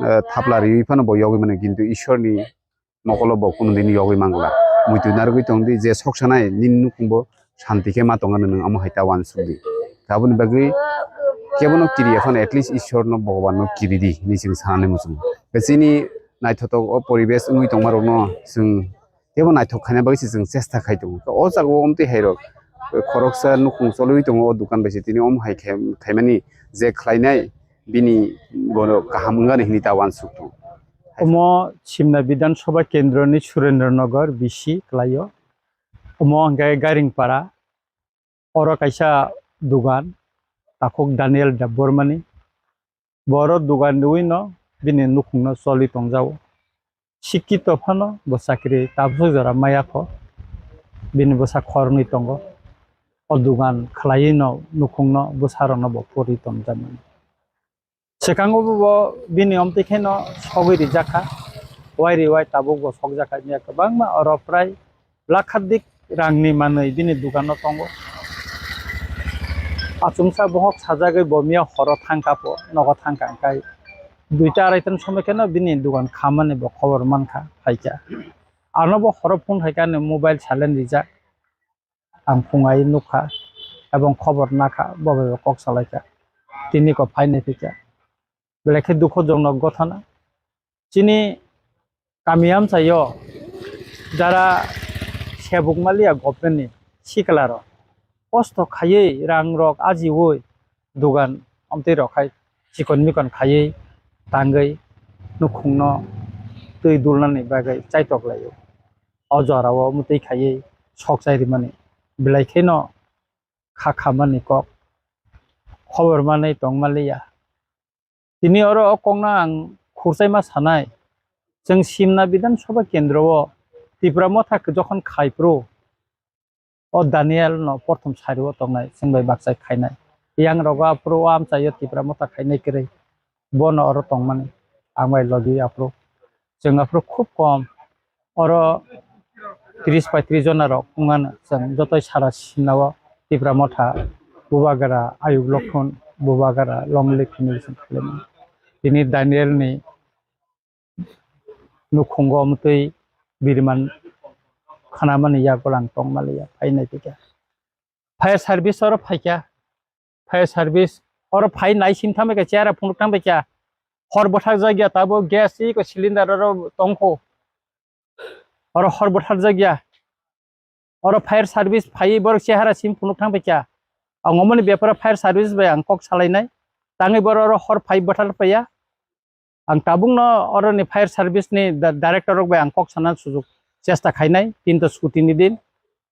ah, thapla riwi phano bo yogwi mano, kintu Ishwar ni mokolo bo kunu dini yogwi mangla. Muitu narwgwi tong di, je sok sanai nini nukhung bo shanti khe ma tongna nwng amo hai ta uansuk di. Aboni bagwi kebono kiri ya phano at least Ishwar no, Bhogoban no kiri di hinwi chwng sanani muchungo. Chini naithotok o poribesh wngwi tongma rokno chwng kebo naithok khaina bagwi se chwng chesta khai tongo. O jaga o omtwi hai rok khoroksa nukhung cholwi tongo, o dukan bai se tini omo hai khe khaimani je khlainai bini bono kaham wngani hinwi ta uansuk tongo. Omo Simna Bidhan Sabha Kendroni Surendra Nagar B C kwlaio. Omo hwnkhe Gairingpara. Oro kaisa dugan, takhuk Daniel Debbarmani. Bo oro dugan riwi no bini nukhung no choli tongjago. Sikito phano bo chakri tabuk jora maya kho. Bini bwsa khoroknwi tongo. O dugan khwlaiwi no nukhung no bwsa rok no bo pori tongjakmani. Swkango bo bini omtwi khe no sogwi rijak kha, wai ri wai tabuk bo sokjak kha, miya kwbangma oro prai lakhadik rangni manwi bini dukano tongo. Achomsa bohok sajagwi bo miya horo thangkha pho, nogo thangkha, hwnkhe duita arai ta somoi kheno bini dukan khamani bo khobor mankha, phaikha. Ano bo horo phone khaikha, ani mobile silent rijak. Ang phungai nukha, ebong khobor nakha, bo bai bo kok salaikha, tini ko phainai phikha. Belai khe dukhojonok gothona. Chini kami amchaio jara sebuk maliya government ni sikla rok kosto khaiwi rang rok ajiwi dugan omtwi rok khai chikon mikon khaiwi tangwi nukhungno twi dulnani bagwi chaitok laio. O jorao mwtwi khaiwi sok chai rimani belai kheno kha khamani kok khobor manwi tong manliya. Tini oro o kokno ang khurchaima sanai, chwng Simna Bidhan Sabha Kendro o Tipra Motha jokhon khai phuru, o Daniel no porthom sari o tongnai, chwng bai bakchai khainai. Yang rogo aphuru o amchaio Tipra Motha khainai kwrwi, bono oro tongmani, ang bai logi aphuru. Chwng aphuru khub kom oro tris paitris jona rok wngmano chwng jotoi sara sinao Tipra Motha, Bubagra Ayuk Lokhon, Bubagra Longli family chwng khlaimano. Tini Daniel ni nukhungo mwtwi biriman khanamani yago lang tongmaliya phainai tike. Fire service oro phaikha, fire service oro phai nai sim thambai kha, chera phunuk thambai kha. Hor bwthak jakya tabo gas iko cylinder oro tongkho. Oro hor bwthak jakya. Oro fire service phai borok chehara sim phunuk thambai kha. Ang omoni beparo fire service bai ang kok salainai. Tangwi borok oro hor phai bwthar paiya. Ang tabukno oroni fire service ni da-, director rok bai ang kok sana sujuk chesta khainai, kintu chuti ni din.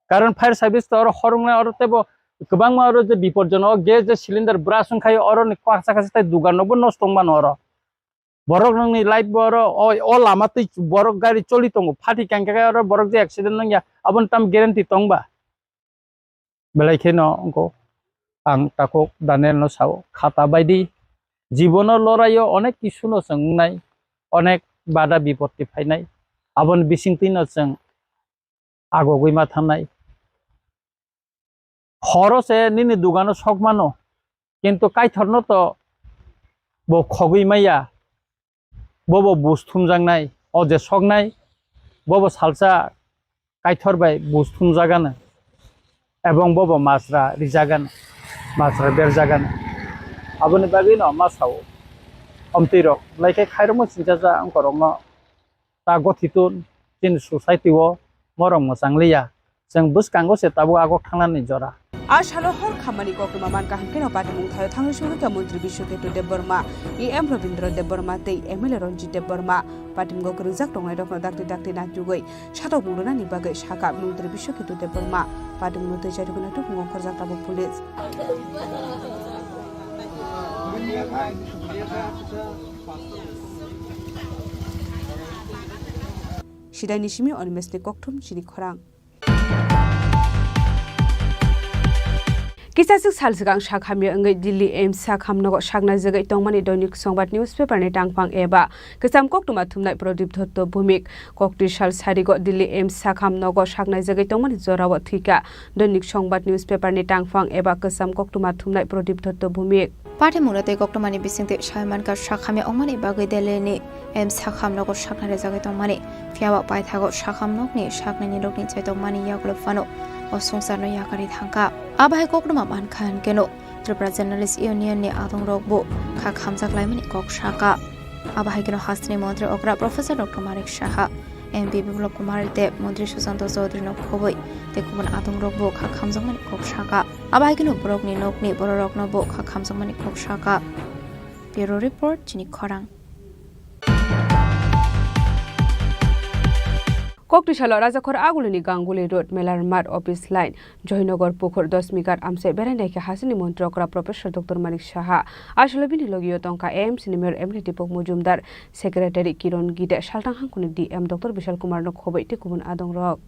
Karon fire service to oro horwngnai oro tebo kwbangma oro je bipodjonok gas je cylinder burst wngkhaio oroni kwchak kwchak tei dugan rokbo nosto wngmano oro. Borok nokni light bo oro o, o lama twi borok gari choli tongo, phati kangkhe oro borok je accident wngya aboni tam guarantee tongba? Belai kheno wngkho. Ang takhuk Danielno sao, khata baidi jibono loraio onek kisuno chwng wngnai, onek bada bipotti phainai, aboni bisingtwino chwng agogwi ma thangnai. Horo se nini dugano sokmano, kintu Kaitorno to bo khogwi maya. Bobo bus thumjaknai, o je soknai, bobo salsa Kaitor bai bus thumjagano, ebong bobo masra rijagano, masra berjagano. Aboni bagwino ma sao, omtwi rok laikhe khairokma sinchaja wngkorokno ta gothitun chini society o morok mwchang liya. Chwng bwskango se tabuk agok thangnani jora. A salo hor khammani koktwma man kaham kheno patimung thaio thangwi sugwi kha Montri Biswaketu Debbarma, E M Rabindra Debbarma tei M L A Ranjit Debbarma. Patimung kwrwngjak tongnai rokno dakti dakti naitugwi satok mung rwnani bagwi sakha Montri Biswaketu Debbarma. Patimungno twi charwgwi naitugwi ongkhorjak tabuk police. Sidaini simi Animeshni kokthum chini khorang. Kisaswk sal swkang sak hamya wngwi Delhi A I M S sakham nogo saknai jagwi tongmani Doinik Songbat newspaper ni tangphang eba kwcham koktwma thumnai Pradip Dotto Bhumik. Koktwi sal sarigo Delhi A I M S sakham nogo saknai jagwi tongmani jorao thwikha Doinik Songbat newspaper ni tangphang eba kwcham koktwma thumnai Pradip Dotto Bhumik. Patimungno tei koktwmani bisingtwi sai mankha, sak hamya wngmani bagwi Delhini A I M S sakham nogo saknai rwjagwi tongmani, phiyaba paithago sakham nokni saknai nirokni chaitokmani yagulo phano o swngcharno yakarwi thangkha. Abo hai koktwma mankha hwnkhe no Tripura Journalist Union ni adongrokbo kha khamjak laimani kok sakha. Abo hai kheno hasteni montri okra Professor Doctor Manik Saha, M P Biplab Kumar Deb, Montri Sushanta Chaudhary no khobwi tei kubun adongrokbo kha khamjakmani kok sakha. Abo hai kheno borokni nokni bororokno bo kha khamjakmani kok sakha. Bureau Report, chini khorang. Koktwi salo Rajakhor Agulini Ganguli Road, Melar Mart Office Line, Joynagar Pukhur, Dosmigat amchai berai naikha hasteni montri okra Professor Doctor Manik Saha. Aswkle bini logio tongkha A M C ni Mayor M L A Deepak Majumdar, Secretary Kiron Gide, Salthang Hangkuni D M Doctor Bishal Kumar no khobwi tei kubun adongrok.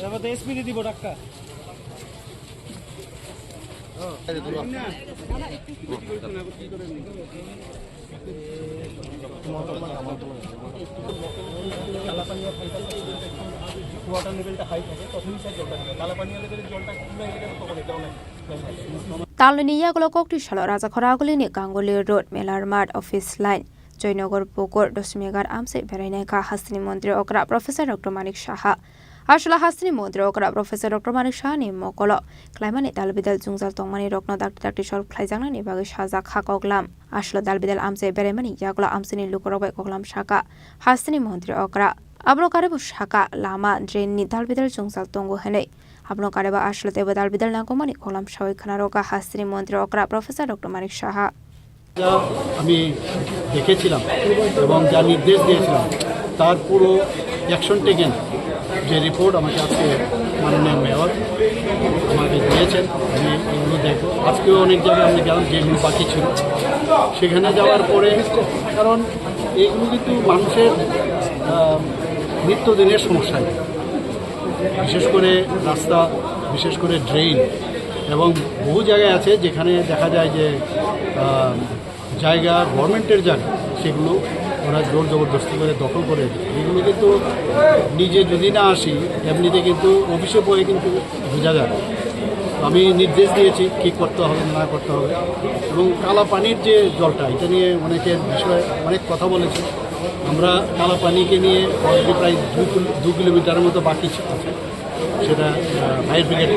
এবার তো এসপি দিব doctor. Water লেভেলটা হাই থাকে, তখনই স্যার জলটা দিবে। কালাপানিয়া লেভেলের জলটা কমে গেলে তখন এটাও নাই। Talnini yagulo koktwi salo Rajakhor Agulini Ganguli Road, Melar Mart Office Line, Joynagar Pukhur, Dosmigat amchai berai naikha hasteni montri okra Professor Doctor Manik Saha. Aswkle hasteni montri okra Professor Doctor Manik Saha ni mokolo khlaimani dalbidal jwngjal tongmani rokno dakti dakti solve khlaijaknani bagwi sajak kha koklam. Aswkle dalbidal amchai beraimani yagulo amchaini lukurok bai koklam sakha hasteni montri okra. Abono karwi bo sakha lama drain ni dalbidal jwngjal tongo hwnwi. Abono karwi bo aswkle teibo dalbidal nangkukmani koklam sawi khna rwkha hasteni montri okra Professor Doctor Manik Saha. যা আমি দেখেছিলাম এবং যা নির্দেশ দিয়েছিলাম, তার পুরো action taken, যে রিপোর্ট আমাকে আজকে মাননীয় মেয়র আমাকে দিয়েছেন, আমি এগুলো দেখব। আজকেও অনেক জায়গায় আমি গেলাম, যেগুলো বাকি ছিল সেখানে যাওয়ার পরে, কারণ এইগুলো কিন্তু মানুষের, আহ, নিত্যদিনের সমস্যা। বিশেষ করে রাস্তা, বিশেষ করে ড্রেন এবং বহু জায়গায় আছে যেখানে দেখা যায় যে, আহ, জায়গা গভর্নমেন্টের জায়গা, সেগুলো ওরা জোর জবরদস্তি করে দখল করে দেয়। এগুলো কিন্তু নিজে যদি না আসি, এমনিতে কিন্তু অফিসে বয়ে কিন্তু বোঝা যায়। আমি নির্দেশ দিয়েছি কী করতে হবে, না করতে হবে। এবং কালা পানির যে জলটা, এটা নিয়ে অনেকের বিষয়ে অনেক কথা বলেছে। আমরা কালা পানিকে নিয়ে already প্রায় দু কিলো-, দু কিলোমিটারের মতো বাকি আছে, সেটা, আহ, ফায়ার ব্রিগেড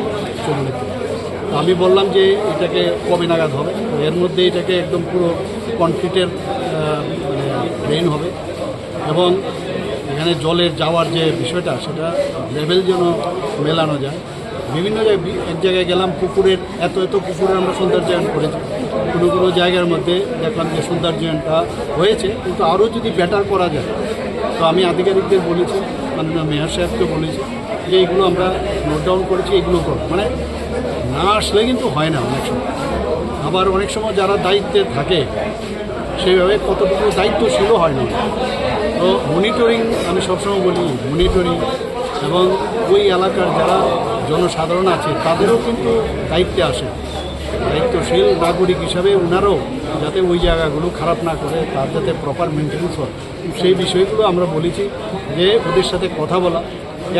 চলে যেতে। তো আমি বললাম যে এটাকে কবে নাগাদ হবে, তো এর মধ্যে এটাকে একদম পুরো কনক্রিটের, আহ, মানে, ড্রেন হবে এবং এখানে জলের যাওয়ার যে বিষয়টা, সেটা লেভেল যেন মেলানো যায়। বিভিন্ন জায়গায় বি-, এক জায়গায় গেলাম, পুকুরের এত এত পুকুরে আমরা সৌন্দর্যায়ন করেছি। কোনো কোনো জায়গার মধ্যে দেখলাম যে সৌন্দর্যায়নটা হয়েছে, কিন্তু আরও যদি বেটার করা যায়, তো আমি আধিকারিকদের বলেছি, মাননীয় মেয়র সাহেবকে বলেছি যে এইগুলো আমরা নোট ডাউন করেছি, এগুলো করো। মানে, না আসলে কিন্তু হয় না অনেক সময়। আবার অনেক সময় যারা দায়িত্বে থাকে, সেইভাবে কতটুকু দায়িত্বশীলও হয় না। তো মনিটরিং, আমি সবসময় বলি, মনিটরিং এবং ওই এলাকার যারা জনসাধারণ আছে, তাদেরও কিন্তু দায়িত্বে আসে। দায়িত্বশীল নাগরিক হিসাবে ওনারাও যাতে ওই জায়গাগুলো খারাপ না করে, তার যাতে প্রপার মেনটেন্যান্স হয়, সেই বিষয়গুলো আমরা বলেছি যে ওদের সাথে কথা বলা।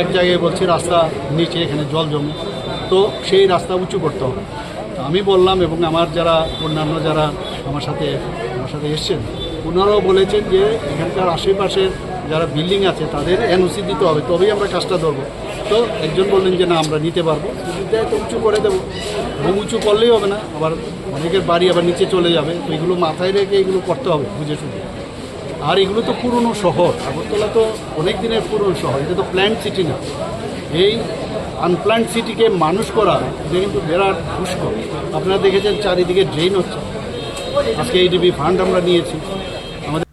এক জায়গায় বলছে রাস্তা নিচে, এখানে জল জমে, তো সেই রাস্তা উঁচু করতে হবে। তো আমি বললাম, এবং আমার যারা অন্যান্য যারা আমার সাথে, আমার সাথে এসছেন, ওনারাও বলেছেন যে এখানকার আশেপাশের যারা বিল্ডিং আছে, তাদের এনওসি দিতে হবে, তবেই আমরা কাজটা ধরবো। তো একজন বললেন যে না, আমরা নিতে পারবো, যদি দেয় তো উঁচু করে দেবো। এবং উঁচু করলেই হবে না, আবার অনেকের বাড়ি আবার নিচে চলে যাবে, তো এগুলো মাথায় রেখে এগুলো করতে হবে বুঝে শুনে। আর এগুলো তো পুরনো শহর, আগরতলা তো অনেক দিনের পুরনো শহর, এটা তো প্ল্যান্ট সিটি না। এই আনপ্ল্যান্ট সিটিকে মানুষ করা, এটা কিন্তু বিরাট দুষ্কর। আপনারা দেখেছেন চারিদিকে ড্রেন হচ্ছে। আজকে এডিবি ফান্ড আমরা নিয়েছি।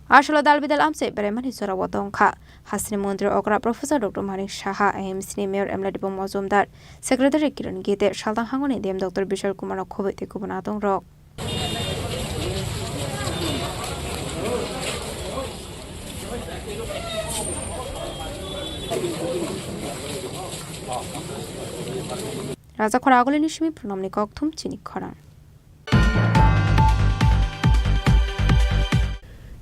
Aswlao dalbidal amchai beraimani jorao tongkha. Hasteni montri okra Professor Doctor Manik Saha, A M C ni Mayor Emla Debong Mojumdar, Secretary Kiran Gite, Saltang Hangoni D M Doctor Bishal Kumar no khoboi tei kubun adongrok. Raja khora agulini simi pranamni kokthum chini khorang.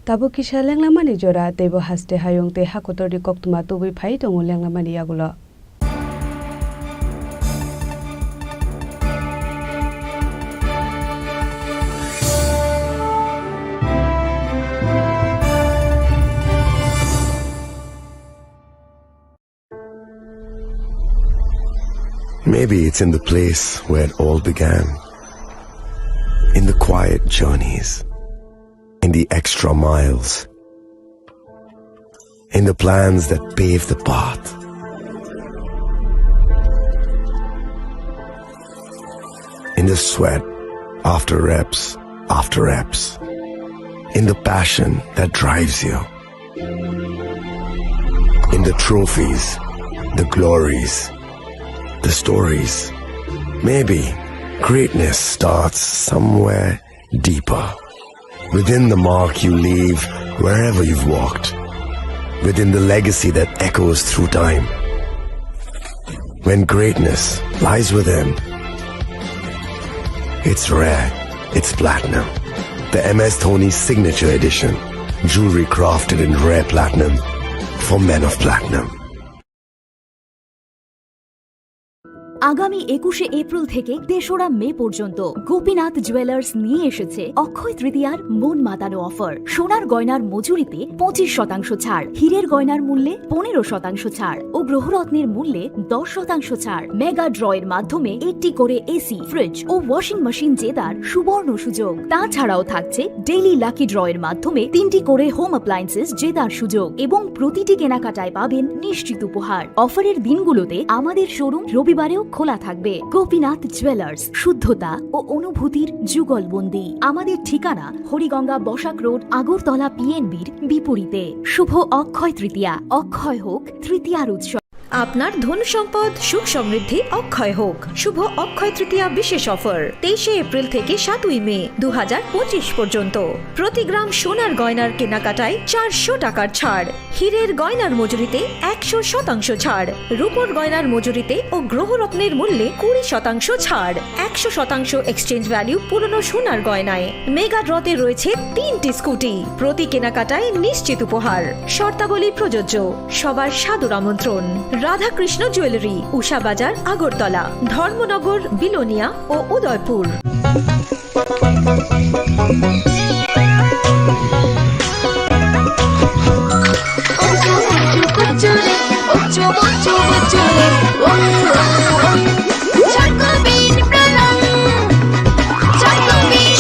Tabuk kisa lenglamani jora, teibo haste hayung tei hakotorni koktwma tubui phai tongo lenglamani yagulo. Maybe it's in the place where it all began. In the quiet journeys, in the extra miles, in the plans that pave the path, in the sweat after reps after reps, in the passion that drives you. In the trophies, the glories, the stories. Maybe greatness starts somewhere deeper. Within the mark you leave wherever you've walked. Within the legacy that echoes through time. When greatness lies within, it's rare, it's platinum. The M S Dhoni Signature Edition. Jewelry crafted in rare platinum for men of platinum. আগামী একুশে এপ্রিল থেকে তেসরা মে পর্যন্ত গোপীনাথ জুয়েলার্স নিয়ে এসেছে অক্ষয় তৃতীয়ার মন মাতানো অফার। সোনার গয়নার মজুরিতে পঁচিশ শতাংশ ছাড়, হীরের গয়নার মূল্যে পনেরো শতাংশ ছাড় ও গ্রহরত্নের মূল্যে দশ শতাংশ ছাড়। মেগা ড্র এর মাধ্যমে একটি করে এসি, ফ্রিজ ও ওয়াশিং মেশিন জেতার সুবর্ণ সুযোগ। তাছাড়াও থাকছে ডেইলি লাকি ড্র এর মাধ্যমে তিনটি করে হোম অ্যাপ্লায়েন্সেস জেতার সুযোগ এবং প্রতিটি কেনাকাটায় পাবেন নিশ্চিত উপহার। অফারের দিনগুলোতে আমাদের শোরুম রবিবারেও খোলা থাকবে। গোপীনাথ জুয়েলার্স, শুদ্ধতা ও অনুভূতির যুগলবন্দি। আমাদের ঠিকানা হরিগঙ্গা বসাক রোড, আগরতলা পিএনবির বিপরীতে। শুভ অক্ষয় তৃতীয়া, অক্ষয় হোক তৃতীয়ার উৎসব। আপনার ধন সম্পদ সুখ সমৃদ্ধি অক্ষয় হোক। শুভ অক্ষয় তৃতীয়া বিশেষ অফার তেইশে এপ্রিল থেকে সাতই মে দু হাজার পঁচিশ পর্যন্ত। প্রতি গ্রাম সোনার গয়নার কেনাকাটায় চারশো টাকার ছাড়, হীরের গয়নার মজুরিতে একশো শতাংশ ছাড়, রূপোর গয়নার মজুরিতে ও গ্রহরত্নের মূল্যে কুড়ি শতাংশ ছাড়, একশো শতাংশ এক্সচেঞ্জ ভ্যালু পুরনো সোনার গয়নায়। মেগা ড্রতে রয়েছে তিনটি স্কুটি, প্রতি কেনাকাটায় নিশ্চিত উপহার। শর্তাবলী প্রযোজ্য। সবার সাদর আমন্ত্রণ। রাধাকৃষ্ণ জুয়েলারি, উষা বাজার, আগরতলা, ধর্মনগর, বিলোনিয়া ও উদয়পুর।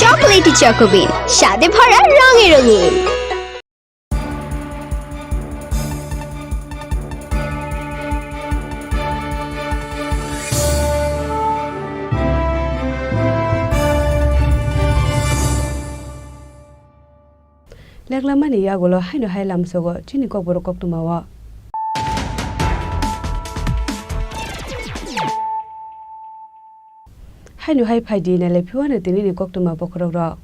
চকোলেটি চকোবিন, স্বাদে ভরা, রঙে রঙিন। Leklamani yagulo haino hai lamsogo chini kokborok koktwmao. Haino hai phaidi nailai phiwano tinini koktwma bokhorokrok.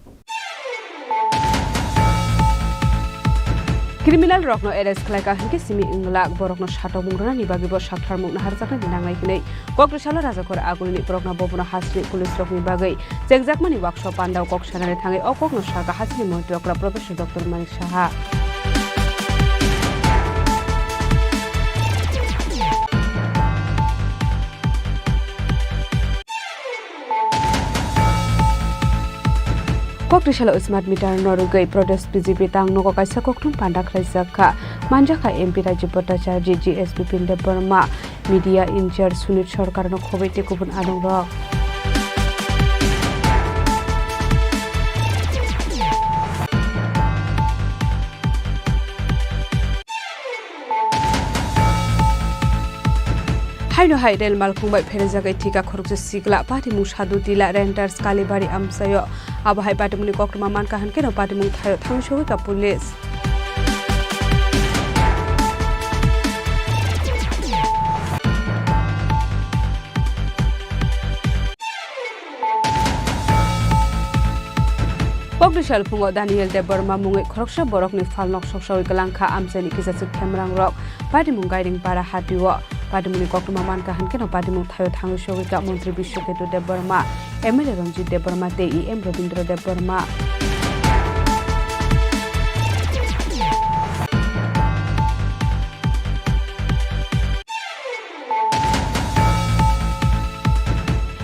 Criminal rokno arrest khlaika hinkhe simi wnglak, borokno satokmung rwnani bagwibo saktharmung naharjaknani nangnai hwnwi Kokrisalo Rajakhor Agulini borokno bobono hasini police rokni bagwi chengjakmani wakso pandao kok sanani thangwi o kokno sakha hasini montri okra Professor Doctor Manik Saha. Kokrisalo smart meter no rwgwi protest B J P tang nogo kaisa kokthum panda khlaijak kha. Manjakha M P Rajiv Bhattacharya, G S Bipin Debbarma, media in charge Sunit Sarkar no khobwi tei kubun adongrok. Haino hai rel malkhung bai pherejagwi thika khoroksa sikla patimung Sadhu Tila Renters Kalibari amchaio. Abo hai patimungni koktwma mankha hinkhe no patimung thaio thangwi sogwi ka police. Kokdisal phungo Daniel Debbarma mungwi khoroksa borokni phalnok soksawi kwlangkha amchaini kisachwk themrangrok. Patimung Gairing Para hatio. Patimungni koktwma mankha hinkhe no patimung thaio thangwi sogwikha Montri Biswaketu Debbarma, M L A Ranjit Debbarma tei E M Rabindra Debbarma.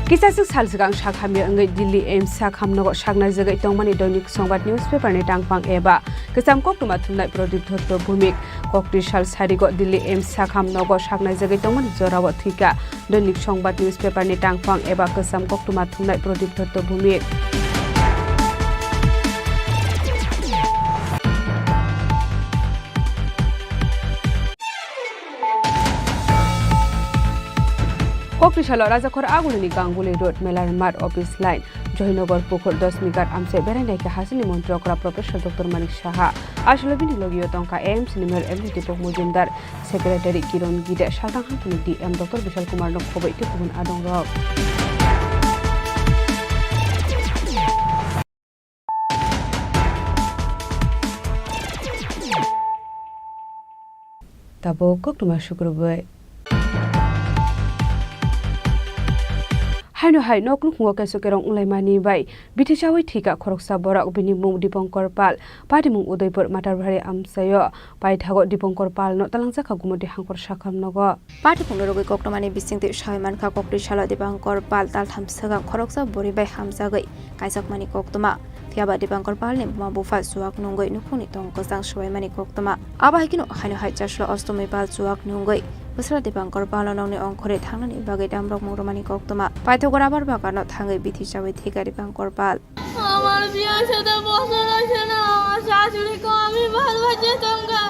Kisachwk sal swkang sak hamya wngwi Delhi AIIMS sak hamnogo saknaijagwi tongmani Doinik Songbat newspaper ni tangphang eba kwcham koktwma thumnai Pradip Dotto Bhumik. Kokti sal sarigo Delhi AIIMS sak hamnogo saknaijagwi tongmani jorao thwikha Doinik Songbat newspaper ni tangphang eba kwcham koktwma thumnai Pradip Dotto Bhumik. Koktisalo Rajakhor Agulini Ganguli Road, Melar Mat Office Line, Joynagar Pukhur, Dasmighat amchai berai naikha hasini montri okra Professor Doctor Manik Saha. Aswkle bini logio tongkha AIIMS ni Mayor M D Deepak Majumdar, Secretary Kiron Gide, saltang hamtani D M Doctor Bishal Kumar no khobwi tei kubun adongrok. Tabuk koktwma sukrubwi. Haino hai nok nukhungo keso kerong wnglaimani bai bithi chawi thwikha khoroksa borok, bini mung Dipankar Pal, patimung Udaipur Matarbari amchaio. Paithago Dipankar Pal no talangjakha Gumoti Hangkor sakhamnogo. Patimungno rwgwi koktwmani bisingtwi sawi mankha, Koktisalo Dipankar Pal taltham swkang khoroksa bwrwi bai hamjagwi kaijakmani koktwma. Phiyaba Dipankar Palni buma bupha chuwak nungwi nukhungni tong kwchang swbaimani koktwma. Abo hai kheno haino hai Chasla Ostomi Pal chuwak nungwi bwsla Dipankar Palno nokni ongkhorwi thangnani bagwi damrok mung rwmani koktwma. Paithago rubber bagano thangwi bithi chawi thwikha Dipankar Pal. আমার বিয়ের সাথে বছর হয়েছে না, আমার শাশুড়িকে আমি ভালোবাসতাম গা।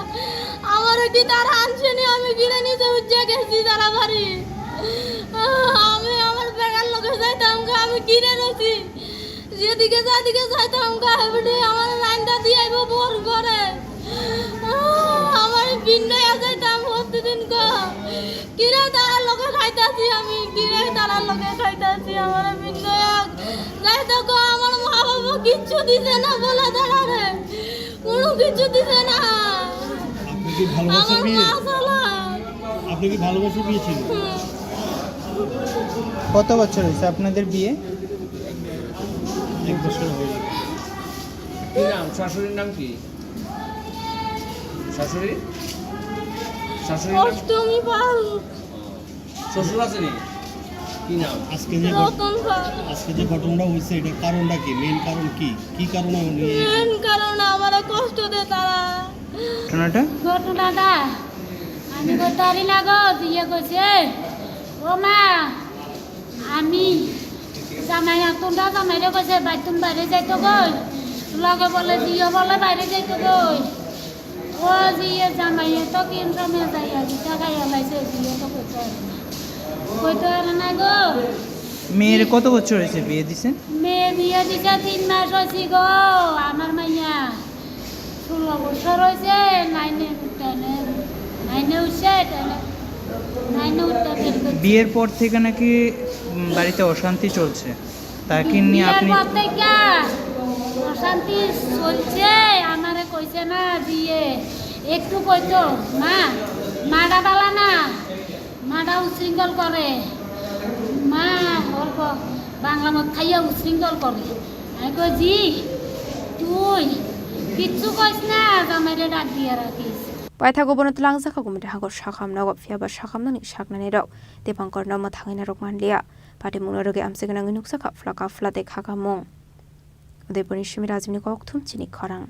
আমার ওই দিদার আনছেনি, আমি কিনে নিতে উজ্জা গেছি তারা বাড়ি। আমি আমার বেগার লোকে যাইতাম গা, আমি কিনে নিছি। যেদিকে যেদিকে যাইতাম গা, এবারে আমার লাইনটা দিয়ে আইবো বোর ঘরে। আমার ভিন্ন যাইতাম প্রতিদিন গা। কিরে তারার লগে খাইতাছি আমি, কিরে তারার লগে খাইতাছি, আমার বিন্দু এক। যাই তো গো, আমার মা বাবা কিচ্ছু দিছে না বলে তারারে, কোনো কিছু দিছে না। আপনি কি ভালোবাসা আমার বিয়ে? মা ছাড়া। আপনি কি ভালোবাসা বিয়ে ছিল? হুম। কত বছর হয়েছে আপনাদের বিয়ে? এক বছর হয়ে গেল। কি নাম? শাশুড়ির নাম কি? শাশুড়ি? শাশুড়ি নাম? অষ্টমী পাল। শ্বশুর আছেনি? কি নাম? আজকে যে ঘট-, রতন পাল। আজকে যে ঘটনাটা হয়েছে, এটার কারণটা কি? মেইন কারণ কি? কি কারণে উনি মেইন কারণ আমারে কষ্ট দেয় তারা। ঘটনাটা? ঘটনাটা আমি করতে পারি না গো, বিয়ে করছে। ও মা, আমি জামাই আতুনটা জামাইরে কইছে, "বাইতুন বাইরে যাইতো গই।" লগে বলে, "জিও বলে বাইরে যাইতো গই।" ও জিয়ে জামাইয়ে তো কিন সময় যাইয়া জিতা খাইয়া লাইছে, জিয়ে তো কইতো পারে না। কইতো পারে না গো। মেয়ের কত বছর হয়েছে বিয়ে দিছেন? মেয়ে বিয়ে দিছে তিন মাস হয়েছে গো, আমার মাইয়া। ষোলো বছর হয়েছে, নাইনে উঠতে নে-, নাইনে উঠছে, এটা নে-, নাইনে উঠতে বের করছে। বিয়ের পর থেকে নাকি, উম, বাড়িতে অশান্তি চলছে, তা কি নিয়ে বিয়ের আপনি পর থেকে অশান্তি চলছে, আমারে কইছে না বিয়ে, একটু কইতো, "মা, মাটা বালা না।" মাটা উশৃঙ্খল করে, মা অল্প বাংলা মদ খাইয়া উশৃঙ্খল করে। আমি কই, "জি, তুই কিচ্ছু কইস না, জামাইরে ডাক দিয়া রাখিস।" Paithago bono twlangjakha Gumti Hangkor sakham nogo, phiyaba sakhamnani saknani rok Dipankar no mwthangwi narwk manliya. Patimungno rwgwi amchai gwnangwi nukjakha phlaka phlate khakamung. Udaipurni simi Rajibni kokthum chini khorang.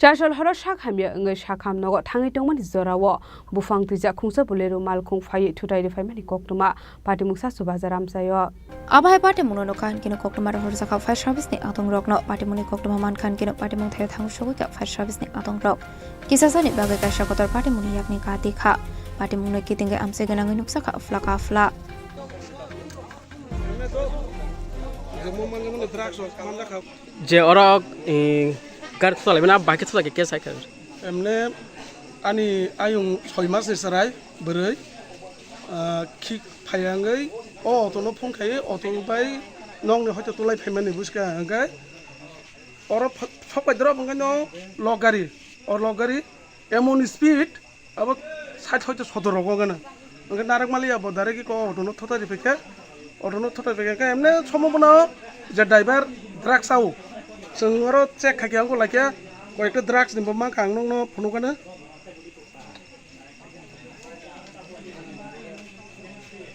Chasol horo sak hamya wngwi sakham nogo thangwi tongmani jorao buphang twijak khungsa bolero malkhung phaiwi thutai rwphaimani koktwma patimung Sasu Bazar amchaio. Abo hai patimungno nokha hinkhe koktwma rohorjakha fire service ni adongrokno. Patimungni koktwma mankha hinkhe patimung thaio thangwi sogwi kha fire service ni adongrok. Kisasani bagwi kaisa kotor patimungni yakni kati kha. Patimungno kitingwi amchai gwnangwi nukjakha phlaka phla. Je oro, eh, gari thwlaimani abo bai khe thwlai khe case hai kha. Emne ani ayung soi mas ni chwrai bwrwi, ah, khik phaiya wngwi o auto no phone khai auto bai nokni hoito tulai phaimani bwskang hwnkhe oro phak phai drop hwnkhe no lok gari, o lok gari emon speed abo sait hoito sotor rogo gana. Hwnkhe narwk maliya bo direct ko auto no thotai riphaikhe, auto no thotai riphaikhe emne somo bono je driver drugs sao. Chwng oro check khaikhe ang ko laikhe koyekta drugs ni bo mankha ang nokno phunukgana.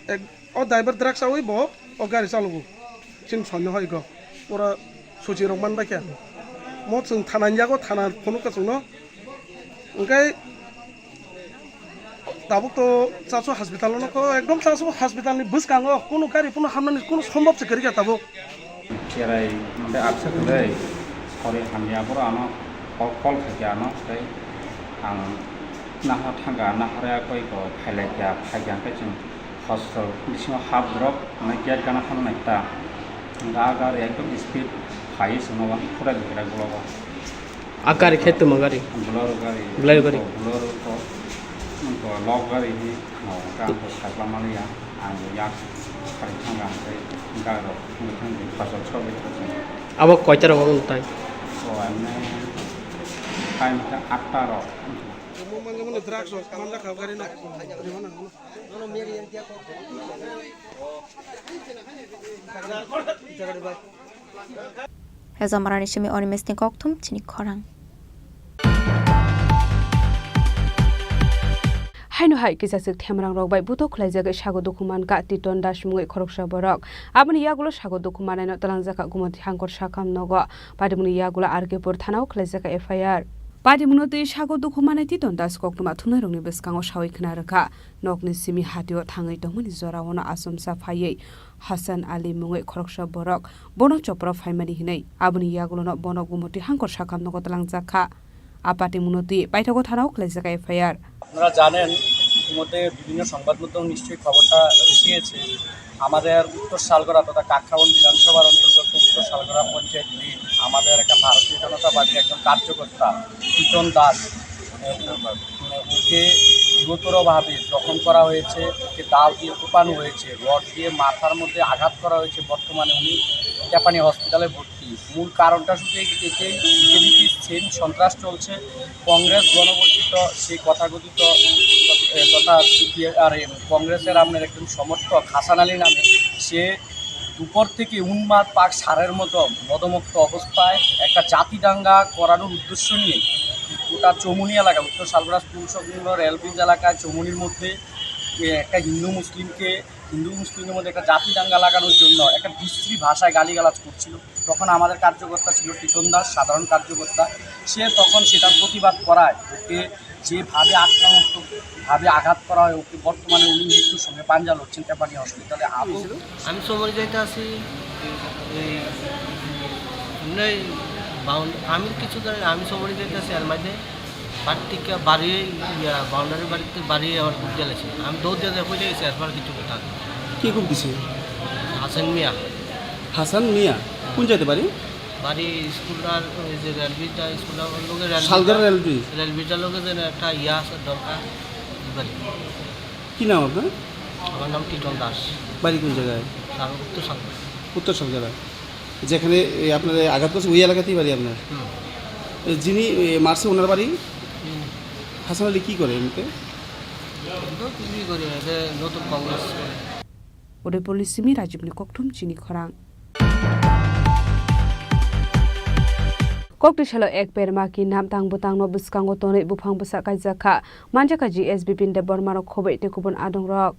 Ek, o driver drugs sawi bo o gari chalogo. Chini sonni hoi go. Pura suchi rok man bai khe. Mo chwng thana ni yago thana phunuk ka chwngno. Hwnkhe tabuk to Chasu hospital no ko ekdom Chasu hospital ni bwskango kunu gari kunu hamnani kunu sombab se kwrwi kha tabuk. Cherai mode abse kwlwi sori hamya boro ano call, call khaikhe ano tei ang nahar thangkha, nahar ya koi ko phailaikha, phaikha hwnkhe chwng hospital bisingo hap drop hwnwi gate gana thangna naikha. Hwnkhe a gari ekdom speed phaiwi chwngno uansuk phurai rwkha ulo o. A gari khe tuma gari? Bolero gari. Bolero gari. Bolero ko, ko lok gari hi, no, ka ko sakla maliya, ang yak khari thanga, tei gari rok, thang thang, pasal chok bai thang. Abo koita rok wng tai? O, ane, time ta atta rok. Mo mangga mano drugs rok, manda kha gari no. Hejamarani simi Animeshni kokthum chini khorang. Haino hai kisaswk themrangrok bai buto khwlaijagwi sago dukhu mankha Titon Das mungwi khoroksa borok. Aboni yagulo sago dukhu manaino twlangjakha Gumoti Hangkor sakham nogo. Patimungni yagulo R K pur thanao khwlaijakha F I R. Patimungno twi sago dukhu manai Titon Das koktwma thumnairokni bwskango sawi khna rwkha. Nokni simi hatio thangwi tongmani joraono achomsa phaiwi Hasan Ali mungwi khoroksa borok bono chopro phaimani hinwi. Aboni yagulono bono Gumoti Hangkor sakham nogo twlangjak kha. A patimungno twi paithago thanao khwlaijak F I R. আপনারা জানেন, ইতিমধ্যে বিভিন্ন সংবাদ মাধ্যম নিশ্চয়ই খবরটা এসিয়েছে। আমাদের উত্তর শালগড়া তথা কাকরাবন বিধানসভার অন্তর্গত উত্তর শালগড়া পঞ্চায়েত তিন, আমাদের একটা ভারতীয় জনতা পার্টির একজন কার্যকর্তা টিটন দাস, আহ, কে গুরুতরভাবে জখম করা হয়েছে, ওকে দাও দিয়ে কোপানো হয়েছে, রড দিয়ে মাথার মধ্যে আঘাত করা হয়েছে। বর্তমানে উনি জাপানি হসপিটালে ভর্তি। মূল কারণটা শুধু এই, এটাই, বিজেপি সেম সন্ত্রাস চলছে। কংগ্রেস গণবর্জিত সেই তথাকথিত, এ, তথা সিপিএম আর এম, কংগ্রেসের আপনার একজন সমর্থক হাসান আলী নামে, সে দুপুর থেকে উন্মাদ পাক ষাঁড়ের মতো মদমত্ত অবস্থায় একটা জাতি দাঙ্গা করানোর উদ্দেশ্য নিয়ে গোটা চৌমুহনী এলাকা, উত্তর শালগড়া স্কুল সংলগ্ন রেল ব্রিজ এলাকায় চৌমুহনীর মধ্যে, এ, একটা হিন্দু মুসলিমকে, হিন্দু মুসলিমের মধ্যে একটা জাতি দাঙ্গা লাগানোর জন্য একটা বিশ্রী ভাষায় গালিগালাজ করছিল। তখন আমাদের কার্যকর্তা ছিল টিটন দাস, সাধারণ কার্যকর্তা। সে তখন সেটার প্রতিবাদ করায় ওকে যেভাবে আক্রমণাত্মকভাবে আঘাত করা হয়, ওকে বর্তমানে উনি মৃত্যুর সঙ্গে পাঞ্জা লড়ছেন জাপানি হসপিটালে। আহত আমি সময় যাইতে আছি, এই, এমনি বাউন-, আমি কিছু জানি না, আমি সময় যাইতে আছি, এর মাঝে বাড়ি থেকে বাড়ি, ইয়া, বাউন্ডারি বাড়িতে বাড়ি আমার খুব জ্বালাইছে। আমি দৌড় দিয়ে হয়ে গেছি, এরপর কিছু কথা নেই। কে খুব দিছে? হাসান মিয়া। হাসান মিয়া? কোন জায়গাতে বাড়ি? বাড়ি স্কুলটার ওই যে রেল ব্রিজটা, স্কুলটার লগে রেল শালগড় ব্রিজটা, রেল ব্রিজ? রেল ব্রিজটার লগে যেন একটা ইয়া আছে, দরকার। বাড়ি। কি নাম আপনার? আমার নাম টিটন দাস। বাড়ি কোন জায়গায়? শাল-, উত্তর শালগড়া। উত্তর শালগড়া। যেখানে, এ, আপনার আঘাত করছে, ওই এলাকাতেই বাড়ি আপনার? হুম। এ, যিনি, এ, মারছে, ওনার বাড়ি? হুম। হাসান আলী কি করে এমনিতে? তো কিছুই করি না, এটা নতুন কংগ্রেস করে। Udaipur ni simi Rajibni kokthum chini khorang. Kokti salo ek perma ki nam tang bwtang no bwskango tonwi buphang bwsa kaijak kha. Manjakha G S Bipin Debbarma rok khoboi tei kubun adong rok.